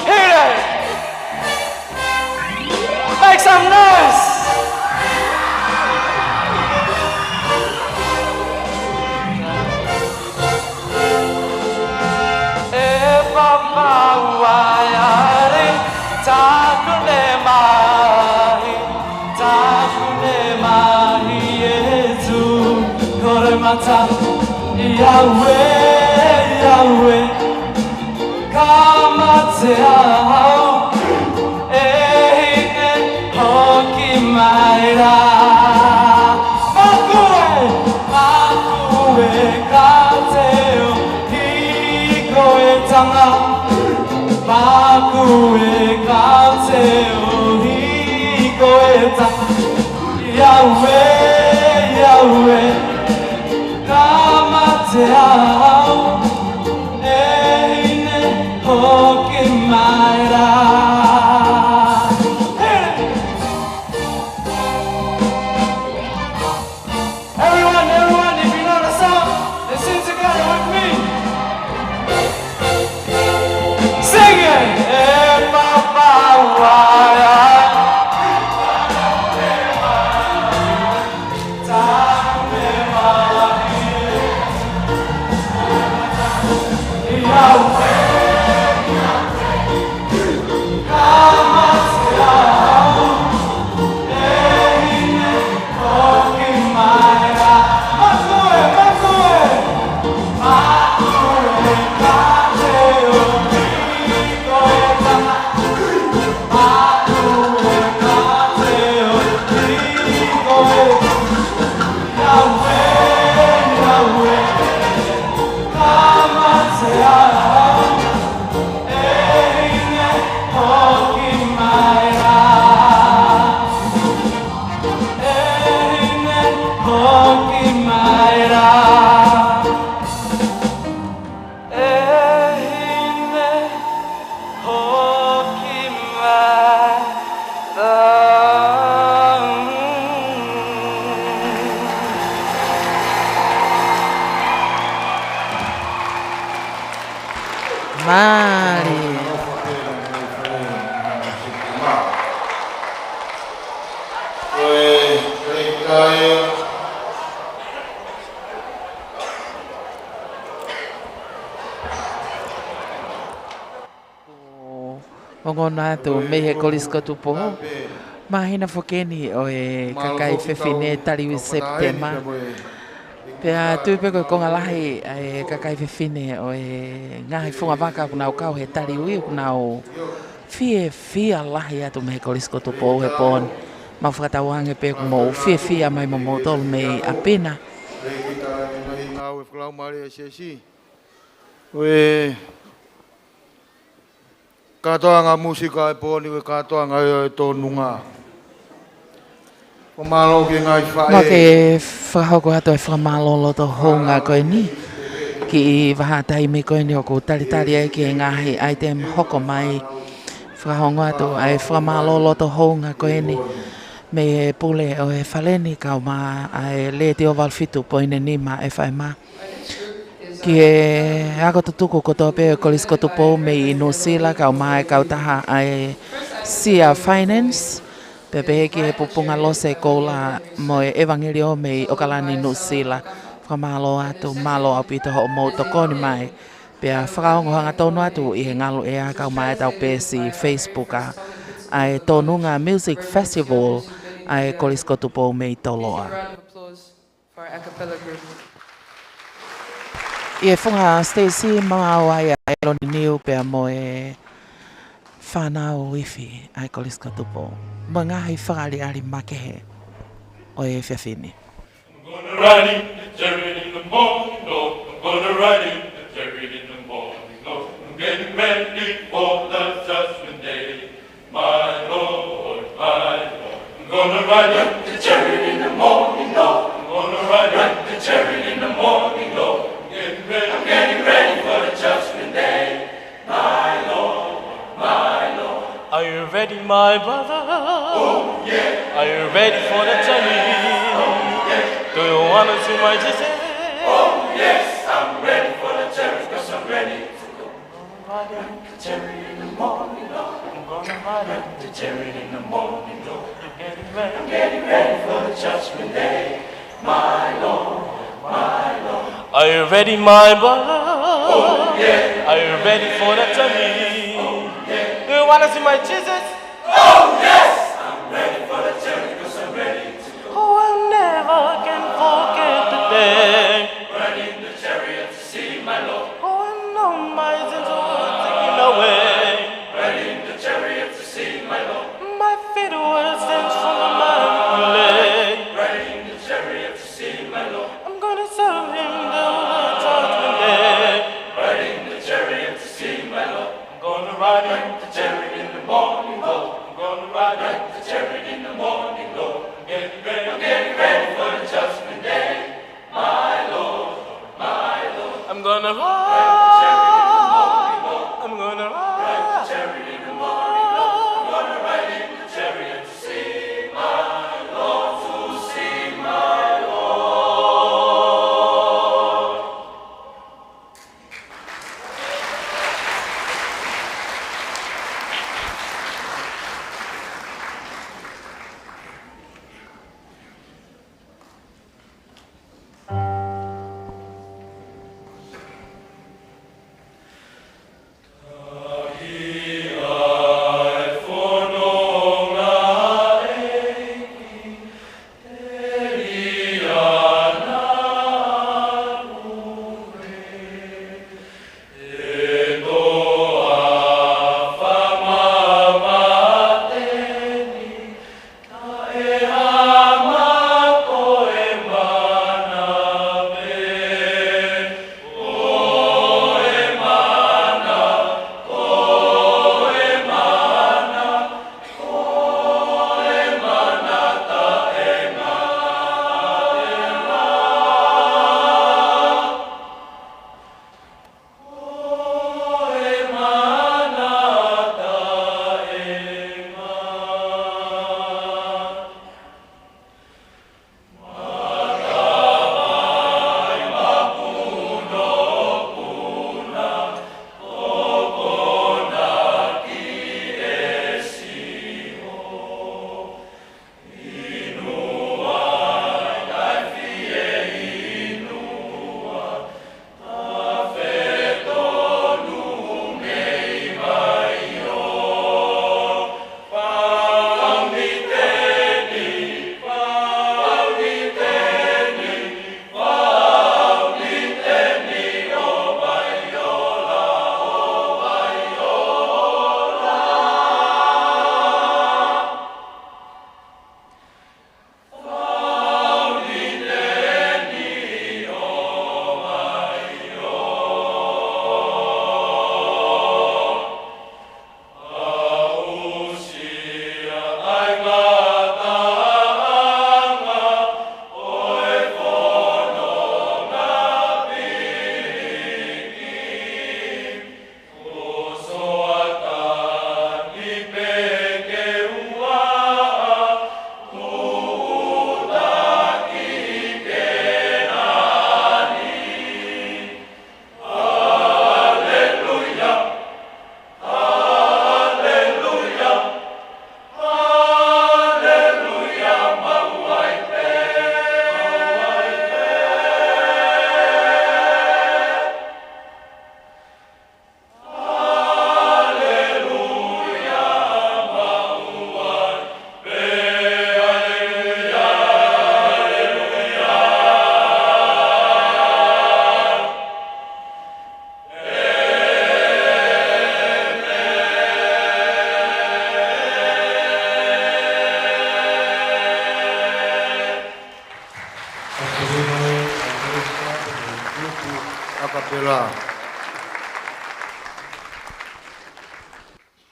Hit it! Make some noise! E papa uaiari, taku ne mahi, taku ne mahi e tu, koroi mata, Yahweh, Yahweh, ka mate au, ʻe hine hoki mai ra. Maku ē, maku ē, ka te ʻohi ko e tanga. Maku ē, ka te ʻohi ko e tanga. Yahweh, Yahweh, ka mate au, ʻe hine hoki mai ra. Hit it! Everyone, everyone, if you know the song, let's sing together with me. Sing it! E papa uaiari. ʻE hine hoki mai ra. Mālie. Ko e, ko e kai. Ongona atu mei he Kolisi ko Tupou. Māhina foki eni ʻo e kakai fefine taliui Sepitema. Pea tui pē ko e konga lahi ʻa e kakai fefine ʻo e ngaahi fungavaka ʻoku nau kau he taliui ʻoku nau fiefia lahi atu mei he Kolisi ko Tupou he pō ni. Mau fakatauange pē ʻoku mou fiefia mai mo moutolu mei ʻapi na. Ko e kātoanga mūsika e pō ni, ko e kātoanga ʻo e Tonunga. Mālō ki he ngaahi faʻē. Mau ke fakahoko atu e fakamālō loto hounga ko eni. Kiʻi vahaʻa taimi ko eni ʻoku talitali ai ki he ngaahi ʻaitemi hoko mai. Fakaongo atu ʻa e fakamālō loto hounga ko eni mei he pule ʻo e fale ni kae ʻumaʻā e Letiō valu fitu poini nima F M. Ki he ako tutuku kotoa pē ʻo e Kolisi ko Tupou mei Nuʻusila kae ʻumaʻā e kautaha ʻa e Sia Finance, pea pehē ki he Pupunga Lose Koula mo e ʻEvangeliō mei ʻOkalani Nuʻusila. Fakamālō atu, mālō ʻaupito hoʻomou tokoni mai. Pea fakaongo hangatonu atu ʻi he ngalu ʻea kae ʻumaʻā ʻetau peesi Facebook ʻa e Tonunga Music Festival ʻa e Kolisi ko Tupou mei Toloa. For a cappella group. ʻI he funga siteisi, mau ʻai ʻa ʻEloni Niu pea mo e fānau ifi ʻa e Kolisi ko Tupou mo e ngaahi fakaʻaliʻali makehe ʻo e efiafi ni. I'm gonna ride in the chariot in the morning, Lord. I'm gonna ride in the chariot in the morning, Lord. I'm getting ready for the judgment day. My Lord, my Lord, I'm gonna ride in the chariot in the morning, Lord. I'm gonna ride in the chariot in the morning, Lord. I'm getting ready, I'm getting ready for the judgment day. My Lord, my Lord. Are you ready, my brother? Oh, yeah. Are you ready for the journey? Oh, yeah. Do you wanna see my Jesus? Oh, yes, I'm ready for the journey, 'cause I'm ready to go. Riding the chariot in the morning, Lord. I'm gonna ride the chariot in the morning, Lord. I'm getting ready, I'm getting ready for the judgment day. My Lord, my Lord. Are you ready, my brother? Oh, yeah. Are you ready for the journey? Oh, yeah. Do you wanna see my Jesus? Oh, yes, I'm ready for the journey 'cause I'm ready to go. Oh, I never can forget the day. Riding the chariot to see my Lord. Oh, I know my sins were taken away. Riding the chariot to see my Lord. My feet were stained from the mighty clay. Riding the chariot to see my Lord. I'm gonna serve him till the judgment day. Riding the chariot to see my Lord. I'm gonna ride in the chariot in the morning, Lord. I'm gonna ride in the chariot in the morning, Lord. I'm getting ready, I'm getting ready for the judgment day. My Lord, my Lord. I'm gonna ride. I'm gonna ride. I'm gonna ride in the chariot to see my Lord, to see my Lord.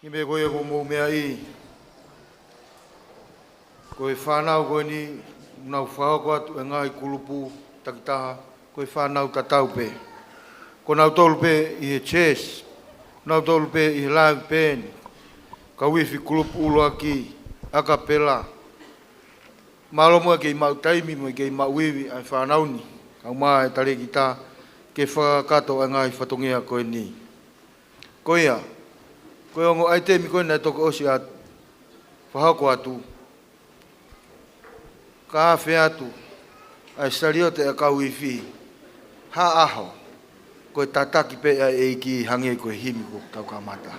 Ni me ko ia ko mou meʻa ai, ko e fānau ko eni, nau fakahoko atu e ngaahi kulupu takitaha, ko e fānau tatau pē. Ko nautolu pē ʻi he chess, nautolu pē ʻi he live band, kau ifi kulupu ʻuluaki, a cappella. Mālō mo e kei maʻu taimi mo e kei maʻu ivi ʻa e fānau ni, kau mai e talēkita ke fakakakato ʻa e ngaahi fatongia ko eni. Ko ia, ko e ongo ʻaitemi ko ē naʻe toki ʻosi ʻa fakahoko atu. Ka afe atu ʻa e saliote ʻa e kau ifi, ha ʻaho, ko e tataki pē ʻa e ʻEiki hangē ko e himi kuo tau kamata.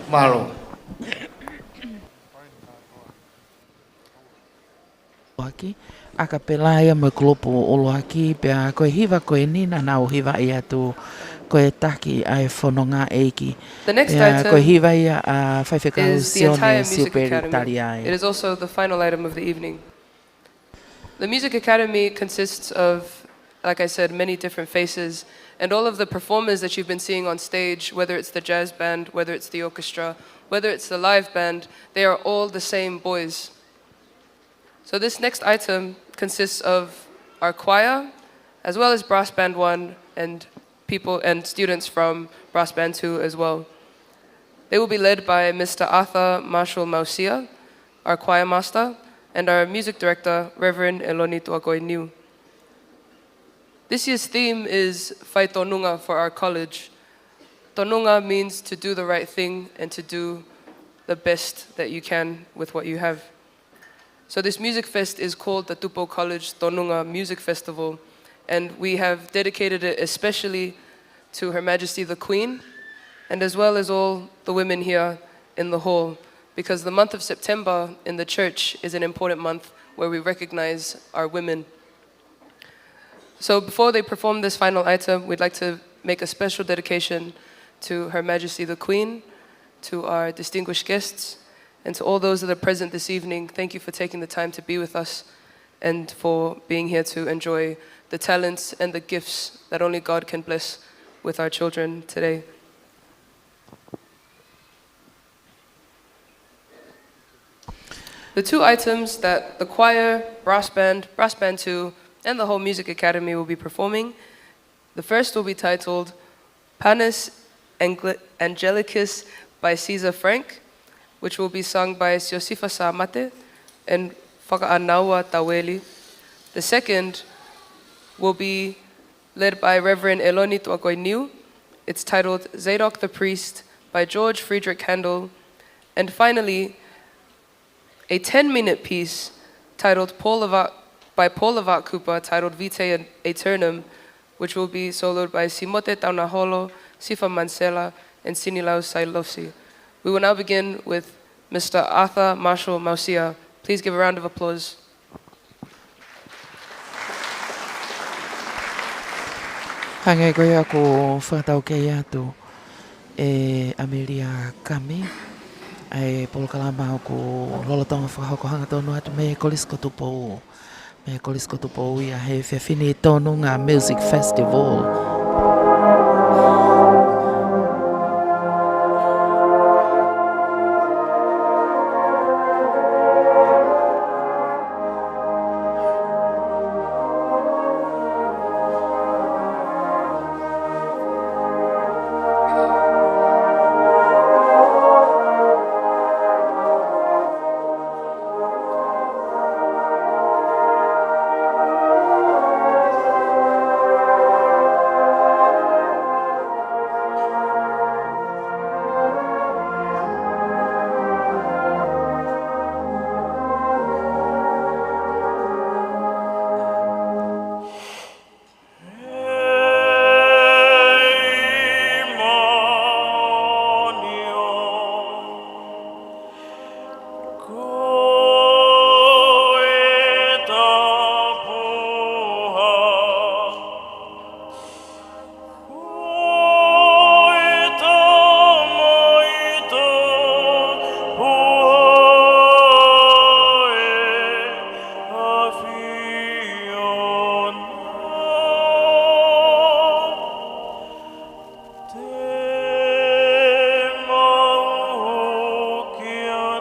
Mālō. ʻUluaki, a cappella ia mo e kulupu ʻuluaki, pea ko e hiva ko eni naʻa nau hivaʻi atu ko e Taki ʻa e Fononga ʻEiki. The next Pea ko e item hiva ia ʻa Faifekau is the Sione entire Music Siupeli Academy. Taliai. It is also the final item of the evening. The Music Academy consists of, like I said, many different faces, and all of the performers that you've been seeing on stage, whether it's the jazz band, whether it's the orchestra, whether it's the live band, they are all the same boys. So this next item consists of our choir, as well as Brass Band One and people and students from Brass Band Two as well. They will be led by Mister Arthur Marshall Mausia, our choir master, and our music director, Reverend Eloni Tuakoi Niu. This year's theme is Fai Tonunga for our college. Tonunga means to do the right thing and to do the best that you can with what you have. So this music fest is called the Tupou College Tonunga Music Festival, and we have dedicated it especially to Her Majesty the Queen, and as well as all the women here in the hall, because the month of September in the church is an important month where we recognize our women. So before they perform this final item, we'd like to make a special dedication to Her Majesty the Queen, to our distinguished guests, and to all those that are present this evening. Thank you for taking the time to be with us and for being here to enjoy the talents and the gifts that only God can bless with our children today. The two items that the choir, brass band, brass band two, and the whole music academy will be performing. The first will be titled Panis Angle-, Angelicus by Caesar Frank, which will be sung by Siosifa Samate and Fakaʻanaua Taueli. The second will be led by Reverend Eloni Tuakoi Niu. It's titled Zadok the Priest by George Frideric Handel. And finally, a ten-minute piece titled Paul Levart, by Paul Levart Cooper, titled Vitae Aeternam, which will be soloed by Simote Taunaholo, Sifa Mansela, and Sinilau Sailosi. We will now begin with Mister Arthur Marshall Mausia. Please give a round of applause. Hangē ko ia ʻoku fakataukei atu ʻe ʻAmelia Kami ʻa e polokalama ʻoku lolotonga fakahoko hangatonu atu mei he Kolisi ko Tupou, mei he Kolisi ko Tupou ia he efiafi ni, Tonunga Music Festival.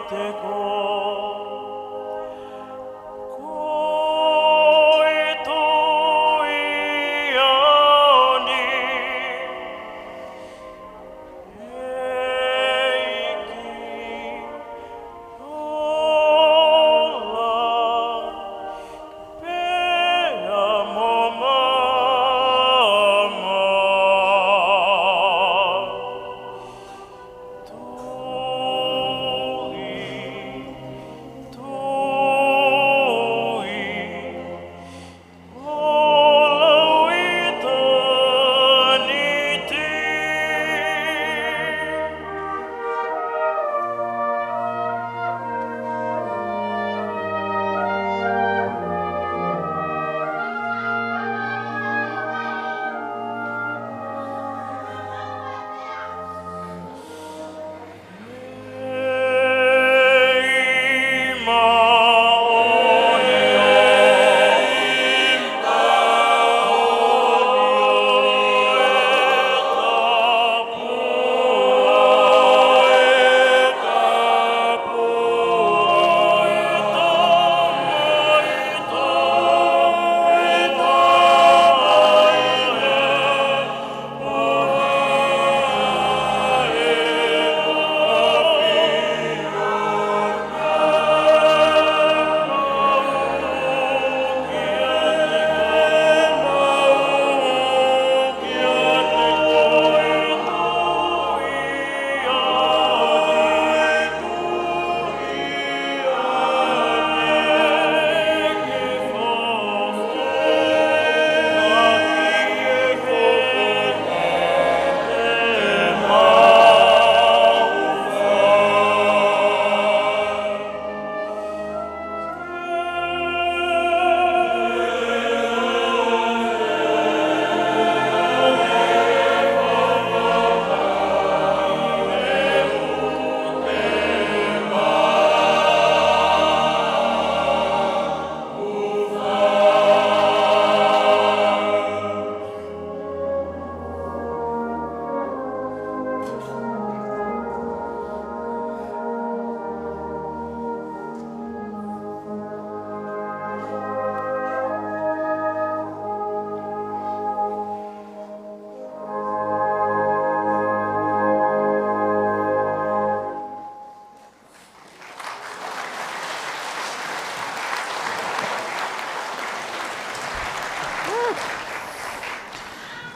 Te ko, ko e tui ani, ʻEiki, ola, pea mo maama. Tui, tui, ʻo lauʻitāniti.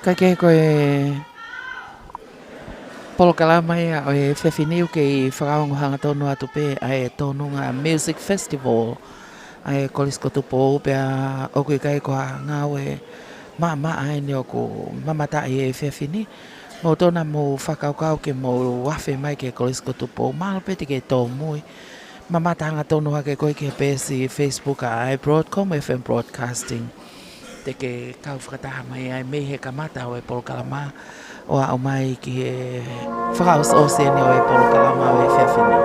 Ka ke ko e polokalama ia ʻo e efiafi ni ʻoku kei fakaongo hangatonu atu pē ʻa e tōnunga Music Festival ʻa e Kolisi ko Tupou, pea ʻoku ʻikai ko ha ngāue maʻamaʻa eni ʻoku mamata ai ʻi he efiafi ni. Mou tonu mou fakakaukau ke mou afe mai ki he Kolisi ko Tupou, mahalo pē te ke tōmui. Mamata hangatonu hake koe ki he peesi Facebook ʻa e Broadcom F M Broadcasting. Te ke kau fakataha mai ai mei he kamata ʻo e polokalama ʻo aʻu mai ki he fakaʻosiʻosi eni ʻo e polokalama ʻo e efiafi ni.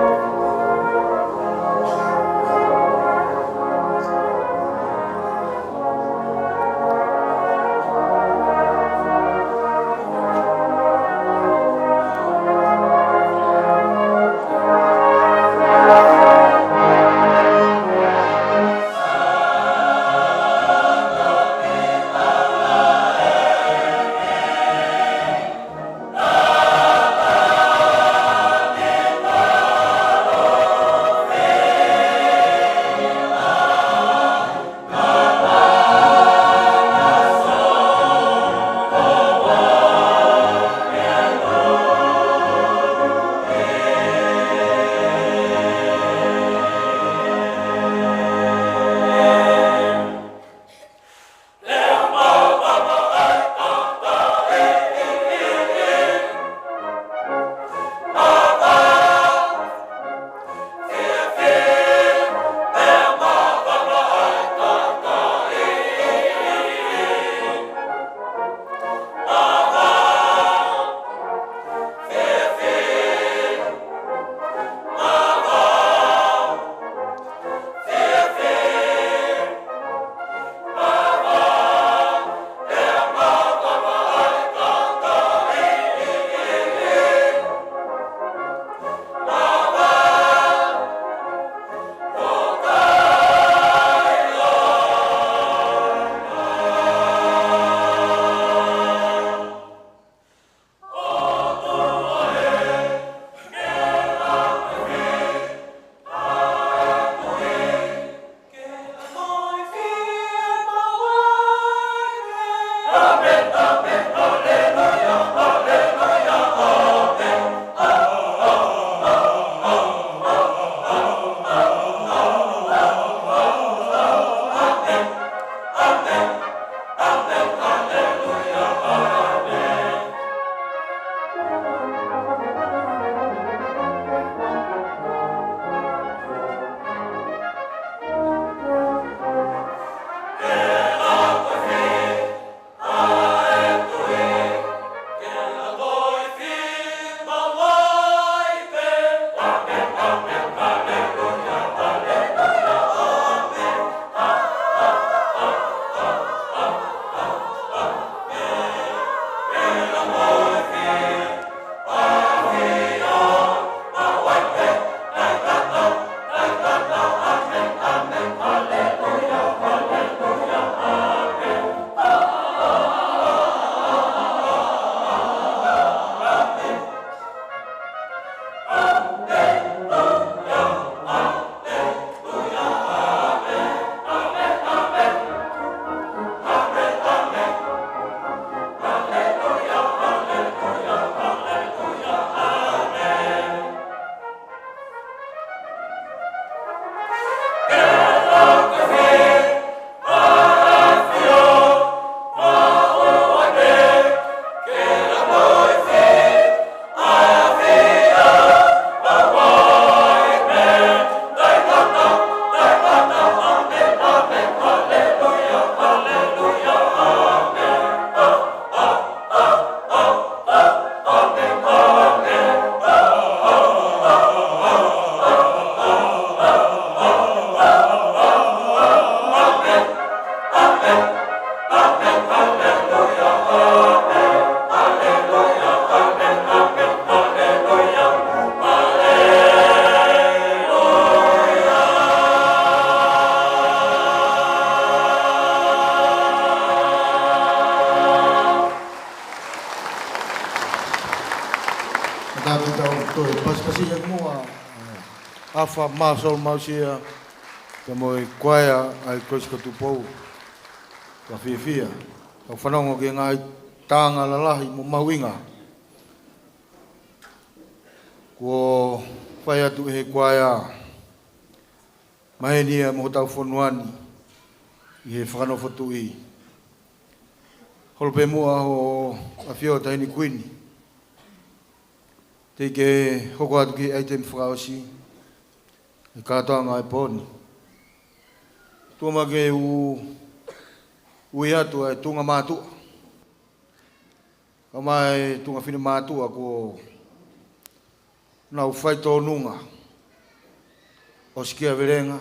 Siʻi muʻa, ʻa Afa Marshall Mausia, pea mo e kuaea ʻa e Kolisi ko Tupou. Ka fiefia ʻa e fanongo ki he ngaahi taʻanga lalahi mo mahuʻinga kuo fai atu ʻe he kuaea. Maheni ia mo hotau fonua ni ʻi he fakanofo tuʻi. Holo pē muʻa ho ʻAfio Taʻahine Kuini, teʻeki ke hoko atu ki he ʻaitemi fakaʻosi, ʻa e kātoanga ʻo e pō ni. Tuku muʻa ke u ui atu ʻa e tuʻunga mātuʻa, kae ʻumaʻā e tuʻunga finemātuʻa kuo nau fai tōnunga ʻo sikia velenga,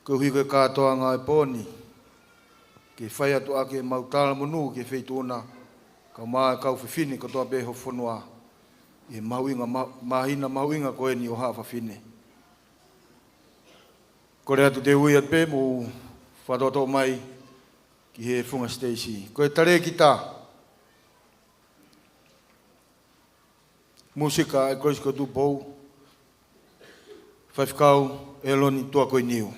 koeʻuhi ko e kātoanga ʻo e pō ni, ke fai atu ʻaki ʻemau talamonū ki he Feituʻu na, kae ʻumaʻā e kau fefine kotoa pē ho fonua, ʻi he mahuʻinga ma-, māhina mahuʻinga ko eni ʻo Haʻa Fafine. Kole atu te u ui atu pē mo fakatoʻotoʻo mai ki he funga siteisi. Ko e talēkita mūsika ʻa e Kolisi ko Tupou, Faifekau ʻEloni Tuakoiniu.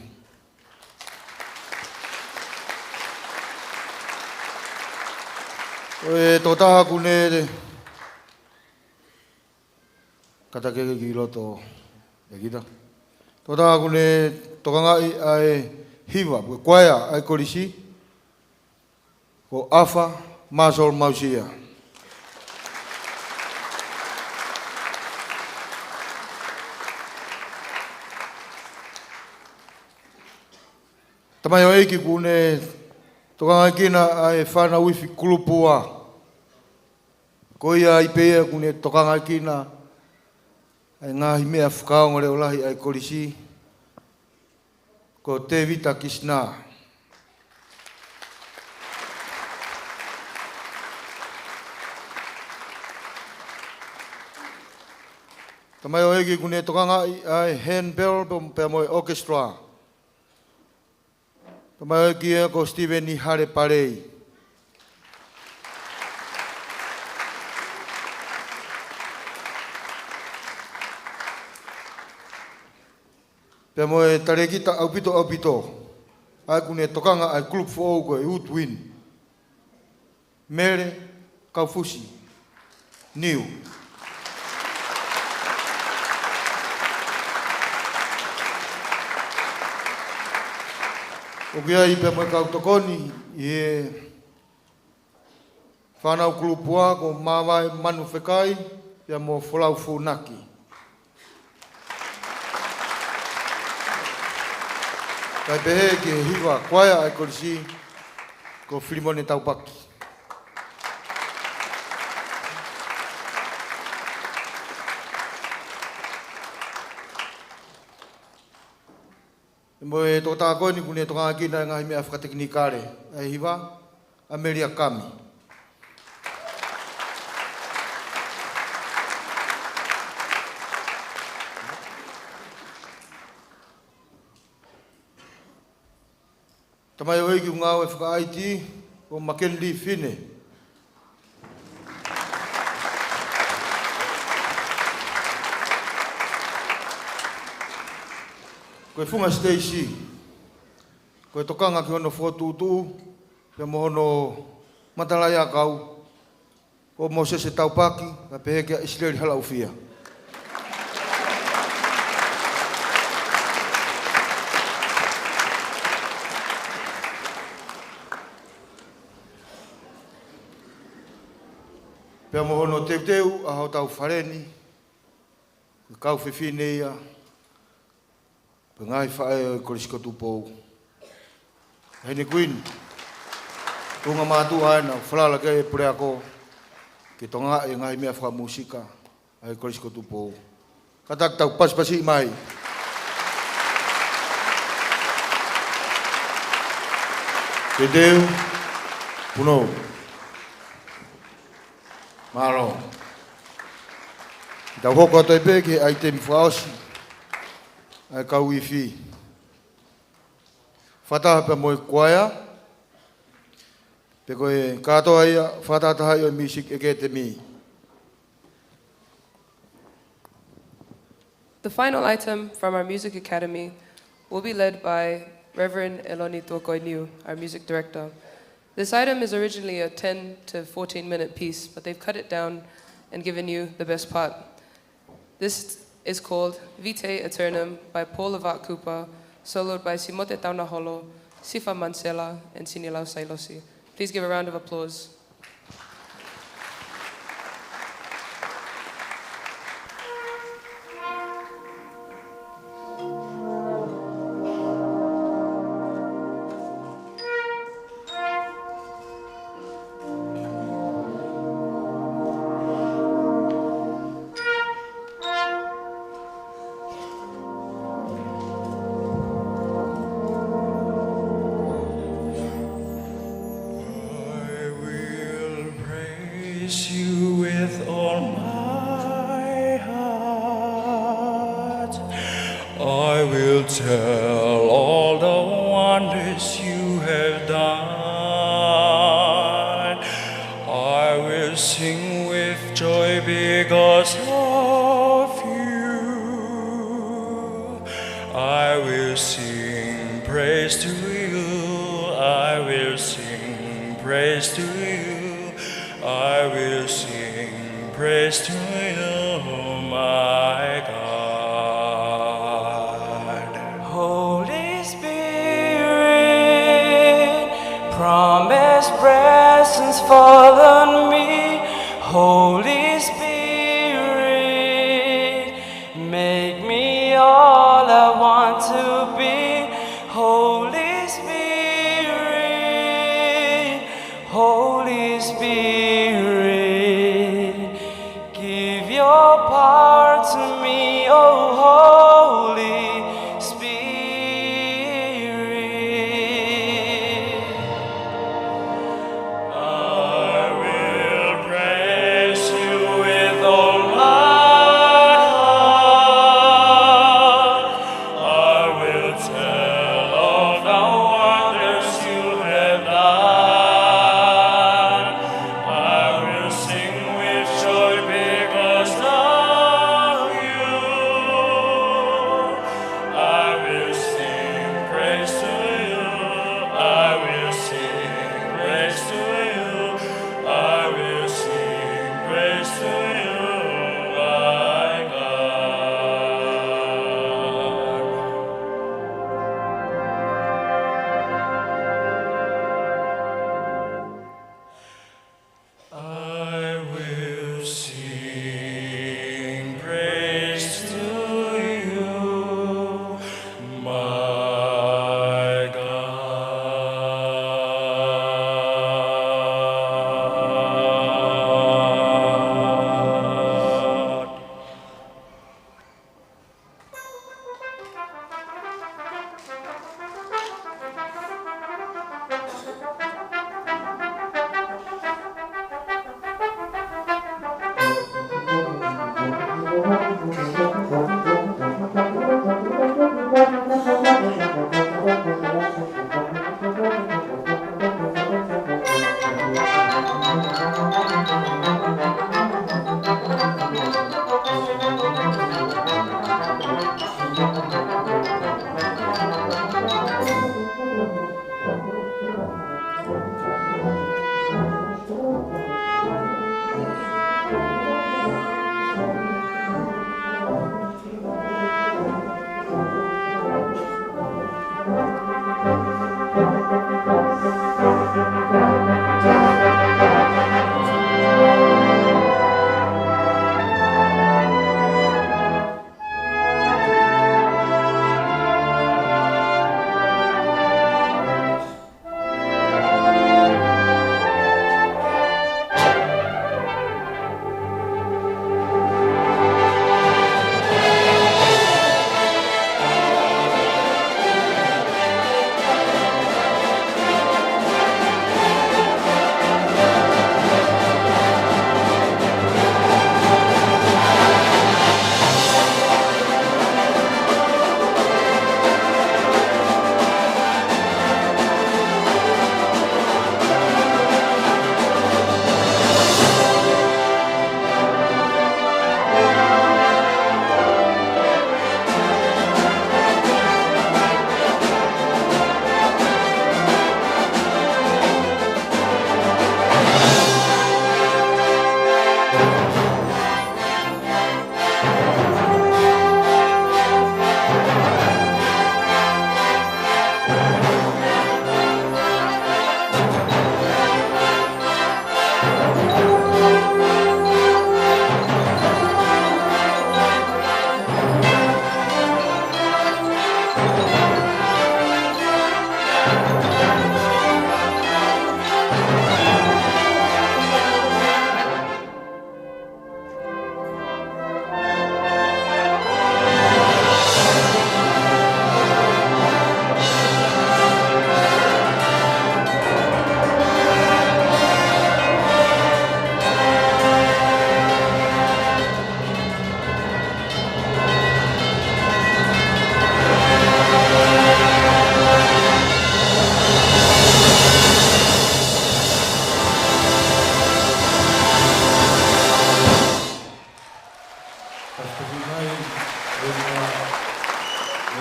Ko e tokotaha ʻoku ne kātaki ki loto ʻe kita. Tokotaha ʻoku ne tokangaʻi ʻa e hiva, ko e kuaea ʻa e Kolisi, ko Afa Marshall Mausia. Tamaioʻeiki ʻoku ne tokangaʻi kina ʻa e fānau ifi kulupu ua. Ko ia ai pē ia ʻoku ne tokangaʻi kina ʻa e ngaahi meʻa fakaongo leʻo lahi ʻa e Kolisi, ko Tevita Kisina. Tamaioʻeiki ʻoku ne tokangaʻi ʻa e handbell pea, pea mo e orchestra. Tamaioʻeiki ia ko Steven Hale Palei. Pea mo e talēkita ʻaupito, ʻaupito, ʻa ia ʻoku ne tokanga ʻa e kulupu foʻou ko e Woodwind, Mele Kaufusi Niu. ʻOku ʻi ai pea mo e kau tokoni ʻi he fānau kulupu ua ko Māvae Manufekai pea mo Folau Funaki. Kae pehē ki he hiva kuaea ʻa e Kolisi, ko Filimone Taupaki. Mo e tokotaha ko eni ʻoku ne tokangaʻi kina e ngaahi meʻa fakatekinikale ʻa e hiva, ʻa Melia Kami. Tamaioʻeiki ʻoku ngāue faka-I T, ko Makenli Fine. Ko e funga siteisi, ko e tokanga ki hono fokotuʻutuʻu pea mo hono matalaʻiʻakau, ko Mōsese Taupaki, kae pehē kia ʻIsileli Halaʻufia. Pea mo hono teuteu ʻa hotau fale ni, ko e kau fefine ia, ko e ngaahi faʻē ʻo e Kolisi ko Tupou. Taʻahine Kuini, tuʻunga mātuʻa ena ʻoku falala ki ai e puleako ke tokangaʻi e ngaahi meʻa fakamūsika ʻa e Kolisi ko Tupou. Kātaki tau pasipasi mai. Teuteu, punou. Mālō. Tau hoko atu ai pē ki he ʻaitemi fakaʻosi, ʻa e kau ifi. Fakataha pea mo e kuaea, pe ko e kātoa ia fakatahatahaʻi ʻo e Music Academy. The final item from our Music Academy will be led by Reverend Eloni Tuakoiniu, our music director. This item is originally a ten to fourteen minute piece, but they've cut it down and given you the best part. This is called Vitae Aeternam by Paul Lavaat Cooper, soloed by Simote Taunaholo, Sifa Mansela, and Sinilau Sailosi. Please give a round of applause. I will praise you with all my heart. I will tell all the wonders you have done. I will sing with joy because of you. I will sing praise to you. I will sing praise to you. I will sing praise to you, my God. Holy Spirit, promise presence fall on me. Holy Spirit, make me all I want to be. Holy Spirit, Holy Spirit, give your power to me, oh Holy Spirit. I will praise you with all my heart. I will tell of the wonders you have done. I will sing with joy because of you. I will sing praise to you. I will sing praise to you. I will sing praise to you, my God. I will sing praise to you, my God.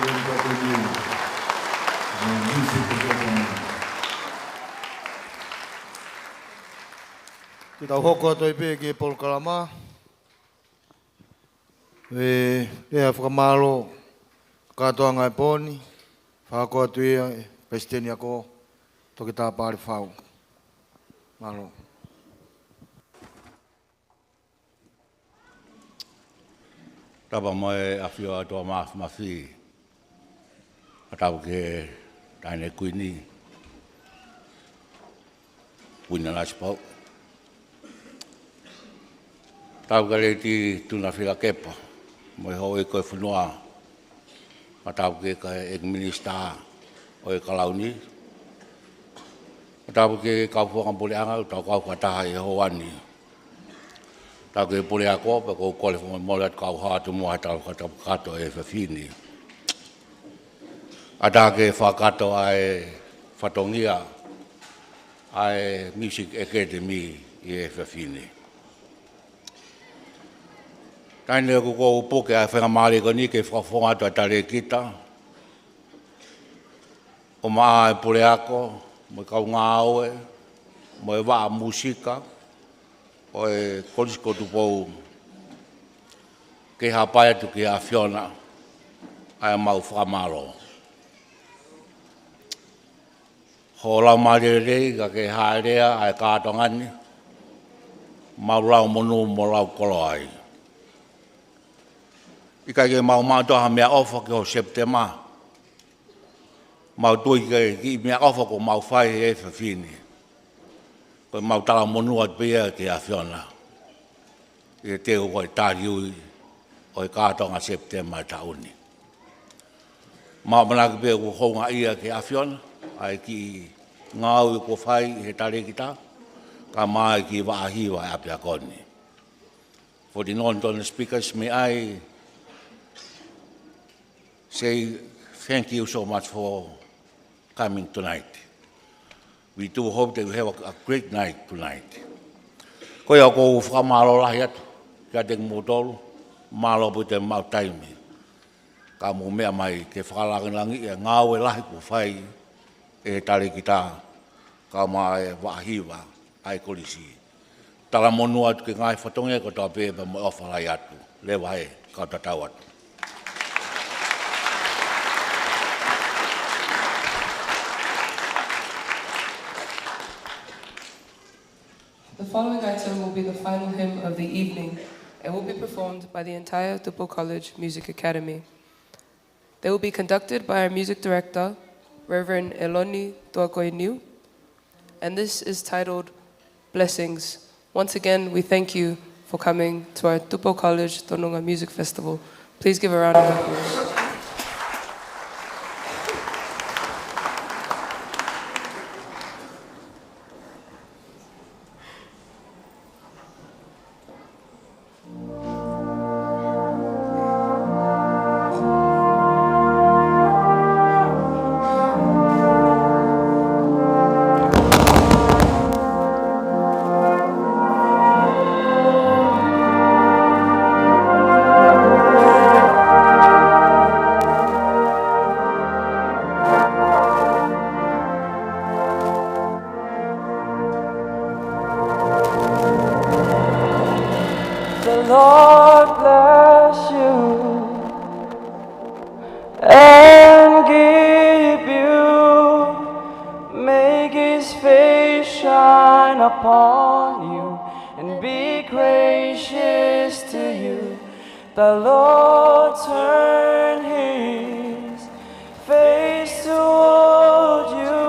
Ke tau hoko atu ai pē ki he polokalama. ʻE, lea fakamālō kātoanga e pō ni, fakahoko atu ia ʻe he Palesiteni ako, Toketā Pale Fau. Mālō. Tapu mo e ʻafio ʻa e ʻOtua Māfimafi. Tapu ki he Taʻahine Kuini, Kuini Nanasipauʻu. Tapu ki he Lady Tuʻilaʻeiki Filakepa, mo e houʻeiki ʻo e fonua. Tapu ki he ʻEiki Minisitā ʻo e Kalauni. Tapu ki he kau fakapuleʻanga, tau kau fakataha ʻi he houa ni. Tapu ki he puleako, pea ʻoku ou kole fakamolemole atu kau hao atu muʻa he tau fakatapu kātoa he efiafi ni. Tapu ki he fakakātoa ʻa e fatongia ʻa e Music Academy ʻi he efiafi ni. Taimi ni ʻoku ou puke ʻa e faingamālie ko eni ke fakafofonga atu ʻa e talēkita, ʻo maʻa e puleako, mo e kau ngāue, mo e vaʻa mūsika ʻo e Kolisi ko Tupou, ke hapai atu ki he ʻAfiona ʻa ʻemau fakamālō. Ho laumālie lelei ka ke hāʻelea ʻa e kātoanga ni, mau lau monū mo lau koloa ai. ʻIkai ke mau maʻu ha meʻaʻofa ki ho Sepitema. Mau tui ki he kiʻi meʻaʻofa kuo mau fai he efiafi ni. Ko ʻemau talamonū atu pē ia ki he ʻAfiona ʻi he teu ko e taliui ʻo e kātoanga Sepitema ʻo e taʻu ni. Mau ʻamanaki pē kuo houngaʻia ki he ʻAfiona ʻa e kiʻi ngāue kuo fai ʻe he talēkita, kae ʻumaʻā e kiʻi vaʻa hiva ʻo e ʻapiako ni. For the non-Tongan speakers, may I say thank you so much for coming tonight. We do hope that we have a, a great night tonight. Ko ia ʻoku ou fakamālō lahi atu kiate kimoutolu, mālō pē ʻi he maʻu taimi ka mou meʻa mai ke fakalāngilangiʻi e ngāue lahi kuo fai ʻe he talēkita, kae ʻumaʻā e vaʻa hiva ʻa e kolisi. Talamonū atu ki he ngaahi fatongia kotoa pē pea mo e ʻofa lahi atu. Leva ē, kau tatau atu. The following item will be the final hymn of the evening and will be performed by the entire Tupou College Music Academy. They will be conducted by our music director, Reverend Eloni Tuakoiniu, and this is titled Blessings. Once again, we thank you for coming to our Tupou College Tonga Music Festival. Please give a round of applause. The Lord bless you and give you, make his face shine upon you and be gracious to you. The Lord turn his face toward you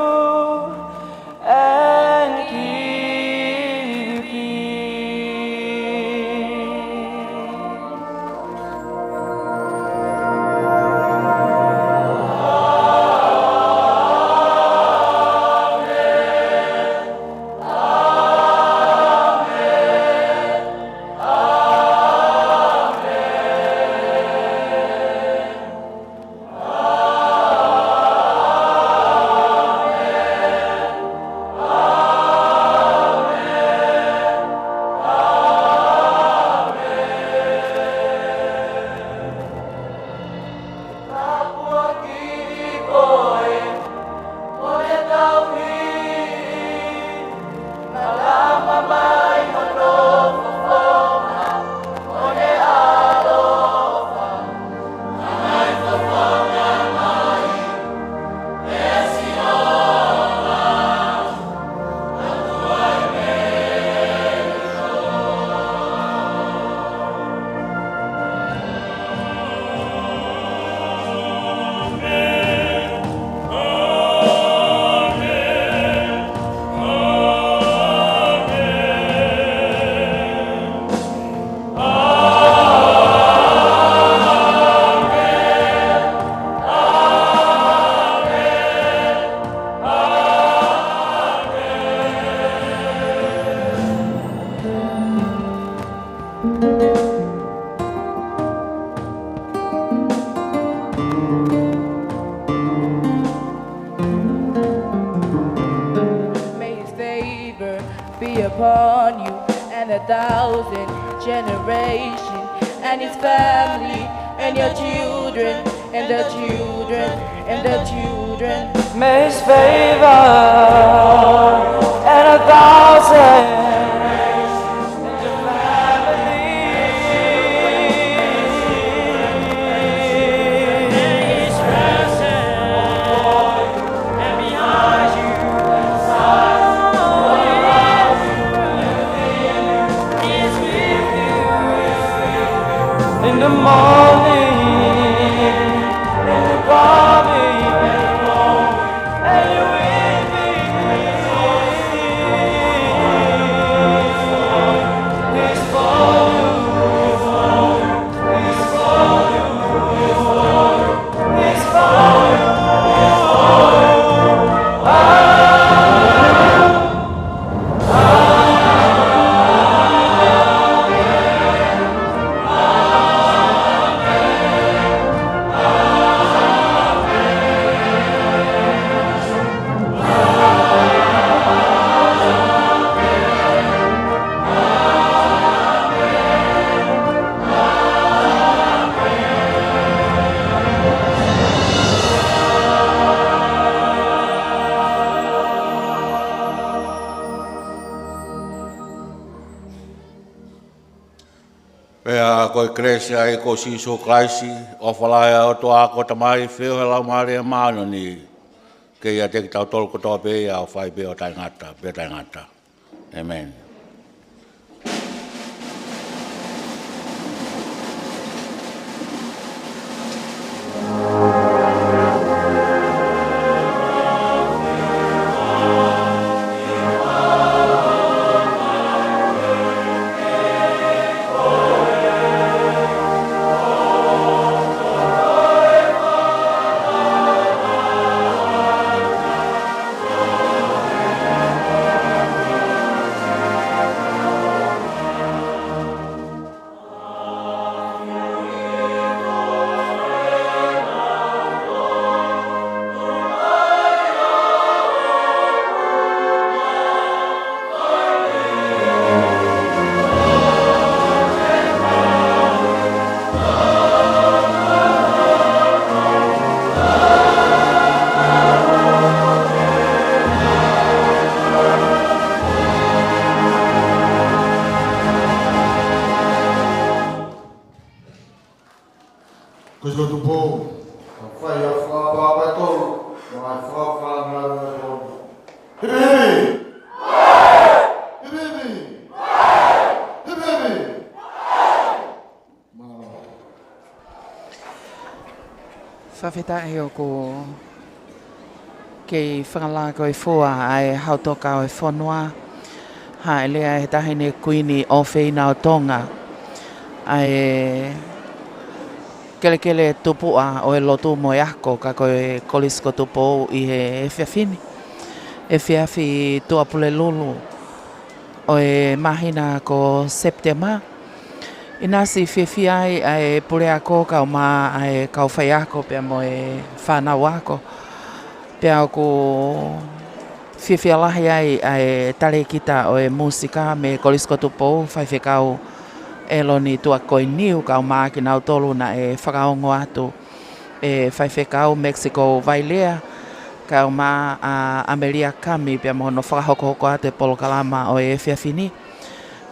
and give you peace. A thousand generations and his family and your children and the children and the children. May his favor and a thousand in the morning, in the coming, and you will be. It's for you, it's for you, it's for you, it's for you. Ah. Pea ko e kelesi ʻa e ʻEiki ko Sīsū Kalaisi, ʻofa lahi ʻa e ʻOtua ko e Tamai, feohi ʻa e Laumālie Māʻoniʻoni, ke ʻiate kitautolu kotoa pē ia ʻo fai pē ʻo taʻengata pea taʻengata. ʻĒmeni. Kolisi ko Tupou, fai ʻa e fakapapau ʻe tolu, mo e fakafalangau ʻe tolu. Hipi hipi! Hipi hipi! Hipi hipi! Mālō. Fakafetaʻi ʻoku kei fakalaka ʻi fua ʻa e hautoka ʻo e fonua, hāʻele ai ʻe he Taʻahine Kuini ʻofeina ʻo Tonga ʻa e kelekele tupuʻa ʻo e lotu mo e ako, ka ko e Kolisi ko Tupou ʻi he efiafi ni, efiafi Tuʻapulelulu ʻo e māhina ko Sepitema. ʻInasi fiefia ai ʻa e puleako kaeʻumaʻā ʻa e kau faiako pea mo e fānau ako. Pea ʻoku fiefia lahi ai ʻa e talēkita ʻo e mūsika mei Kolisi ko Tupou, Faifekau ʻEloni Tuʻakoiniu, kaeʻumaʻā kinautolu naʻe fakaongo atu ʻe Faifekau Mexico Vailea, kaeʻumaʻā ʻa ʻAmelia Kami pea mo hono fakahokohoko atu e polokalama ʻo e efiafi ni.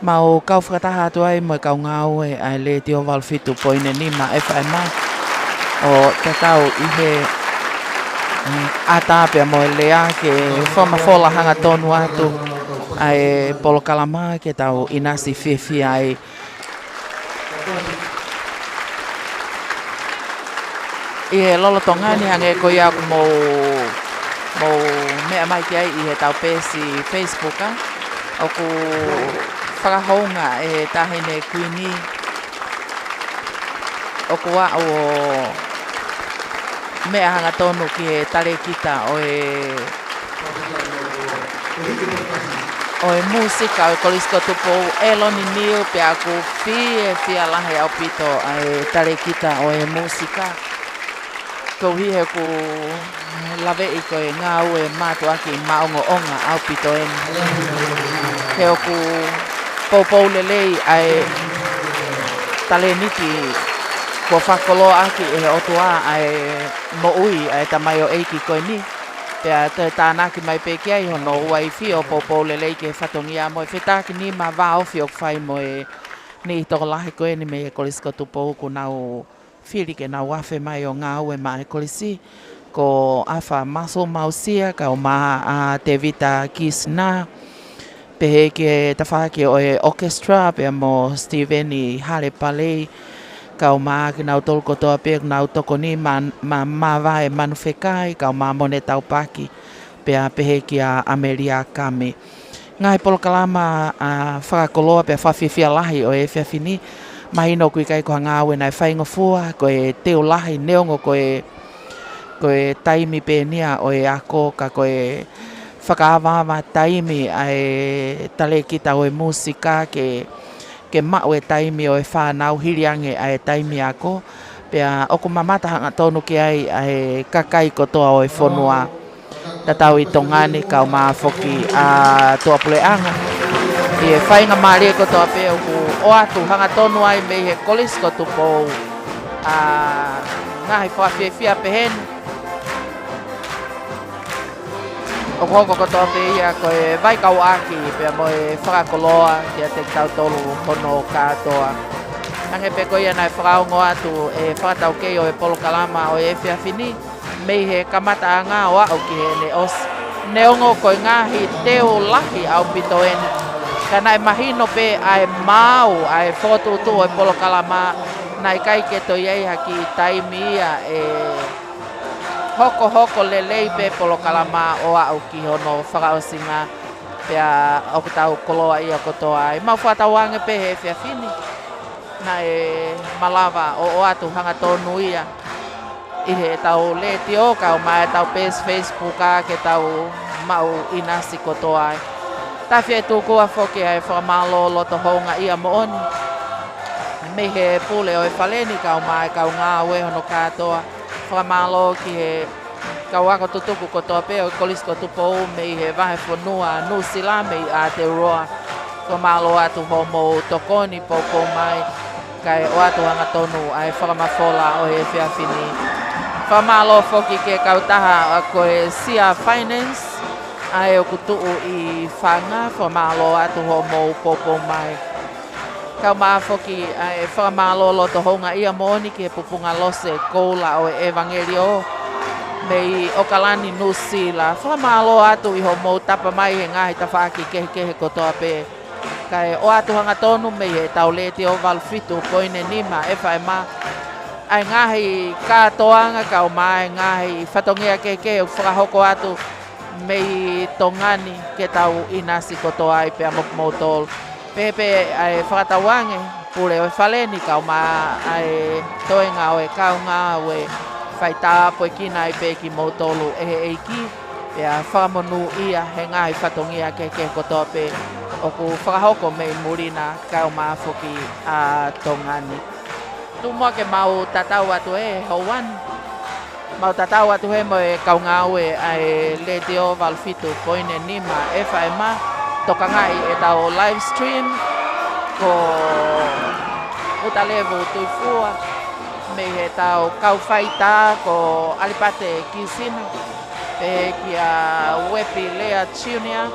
Mau kau fakataha atu ai mo e kau ngāue ʻa e Letiō valu fitu poini nima F M ʻo tatau ʻi he, mm, ʻata pea mo e lea ke fakamafola hangatonu atu ʻa e polokalama ke tau ʻinasi fiefia ai. ʻI he lolotonga ni hangē ko ia ʻoku mou, mou meʻa mai ki ai ʻi heʻetau peesi Facebook, ʻa, ʻoku fakahounga ʻe he Taʻahine Kuini ʻoku ʻaʻu ʻo meʻa hangatonu ki he talēkita ʻo e ʻo e mūsika ʻo e Kolisi ko Tupou, ʻEloni Niu, pea ʻoku fiefia lahi ʻaupito ʻa e talēkita ʻo e mūsika. Koeʻuhi he ʻoku laveʻi ko e ngāue mātuʻaki maʻongoʻonga ʻaupito eni. He ʻoku poupou lelei ʻa e talēniti kuo fakakoloaʻaki ʻe he ʻOtua ʻa e moʻui ʻa e tamaioʻeiki ko eni. Pea toe tānaki mai pē ki ai hono uaifi ʻo poupou lelei ki he fatongia mo e fetākinima vāofi ʻoku fai mo e niʻihi tokolahi ko eni mei he Kolisi ko Tupou kuo nau fili ke nau afe mai ʻo ngāue maʻa e kolisi, ko ʻAfa Maso Mausia, kae ʻumaʻā ʻa Tevita Kisina, pehē ki he tafaʻaki ʻo e orchestra, pea mo Steven Hale Palei, kae ʻumaʻā kinautolu kotoa pē ʻoku nau tokoni maʻa, maʻa, maʻa Vae Manufekai, kae ʻumaʻā Mone Taupaki, pea pehē kia ʻAmelia Kami. Ngaahi polokalama, ʻa, fakakoloa pea fakafiefia lahi ʻo e efiafi ni, mahino ʻoku ʻikai ko ha ngāue naʻe faingofua, ko e teu lahi neongo ko e, ko e taimi pē eni ia ʻo e ako, ka ko e fakaavaava taimi ʻa e talēkita ʻo e mūsika ke, ke maʻu e taimi ʻo e fānau hili ange ʻa e taimi ako, pea ʻoku mamata hangatonu ki ai ʻa e kakai kotoa ʻo e fonua. Tatau ʻi Tonga ni kae ʻumaʻā foki ʻa tuʻapuleʻanga. ʻI he faingamālie kotoa pē ʻoku ʻoatu hangatonu ai mei he Kolisi ko Tupou. ʻA, ngaahi fakafiefia pehē ni. ʻOku hoko kotoa pē ia ko e vaikauʻaki pea mo e fakakoloa kiate kitautolu hono kātoa. Hangē pē ko ia naʻe fakaongo atu ʻe he fakataukei ʻo e polokalama ʻo e efiafi ni, mei he kamataʻanga ʻo aʻu ki heʻene ʻosi. Neongo ko e ngaahi teu lahi ʻaupito eni, ka naʻe mahino pē ʻa e maau, ʻa e fokotuʻutuʻu ʻo e polokalama, naʻe ʻikai ke toe ʻi ai ha kiʻi taimi ia ʻe hokohoko lelei pē polokalama ʻo aʻu ki hono fakaʻosinga, pea ʻoku tau koloaʻia kotoa ai. Mau fakatauange pē he efiafi ni naʻe malava ʻo ʻoatu hangatonu ia ʻi heʻetau letiō kae ʻumaʻā ʻetau peesi Facebook ʻa ke tau maʻu ʻinasi kotoa ai. Tafe e tūkua foki ʻa e fakamālō loto houngaʻia moʻoni mei he pule ʻo e fale ni kae ʻumaʻā e kau ngāue hono kātoa. Fakamālō ki he kau ako tutuku kotoa pē ʻo e Kolisi ko Tupou mei he vahefonua Nuʻusila mei Aotearoa. Fakamālō atu hoʻomou tokoni poupou mai, kae ʻoatu hangatonu ʻa e fakamafola ʻo e efiafi ni. Fakamālō foki ki he kautaha ʻa ko e Sia Finance, ʻa ē ʻoku tuʻu ʻi Fanga, fakamālō atu hoʻomou poupou mai. Kae ʻumaʻā foki ʻa e fakamālō loto houngaʻia moʻoni ki he Pupunga Lose Koula ʻo e ʻEvangeliō mei ʻAokalani, Nuʻusila. Fakamālō atu ʻi hoʻomou tapa mai he ngaahi tafaʻaki kehekehe kotoa pē. Kae ʻoatu hangatonu mei heʻetau letiō valu fitu poini nima FM ʻa e ngaahi kātoanga kae ʻumaʻā e ngaahi fatongia kehekehe ʻoku fakahoko atu mei Tonga ni ke tau ʻinasi kotoa ai pea mo kimoutolu. Pehē pē ʻa e fakatauange, pule ʻo e fale ni kae ʻumaʻā ʻa e toenga ʻo e kau ngāue, fai tāpuekina ai pē kimoutolu ʻe he ʻEiki, pea fakamonūʻia he ngaahi fatongia kehekehe kotoa pē ʻoku fakahoko mei muli na kae ʻumaʻā foki ʻa Tonga ni. Tuku muʻa ke mau tatau atu he houa ni. Mau tatau atu he mo e kau ngāue ʻa e letiō valu fitu poini nima FM, tokangaʻi ʻetau live stream ko Utalevu Tuifua, mei heʻetau kau faitā ko ʻAlipate Kisina, pehē kia Uepi Lea Junior,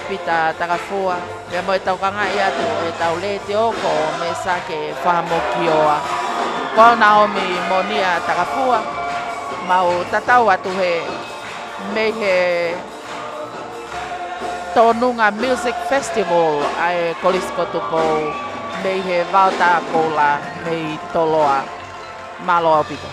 Pita Takafua, pea mo e tokangaʻi atu ʻetau letiō ko Mesake Fahamokioa. Ko au Naomi Monia Takafua, mau tatau atu he mei he Tonunga Music Festival ʻa e Kolisi ko Tupou mei he Vaotā Koula mei Toloa. Mālō ʻaupito.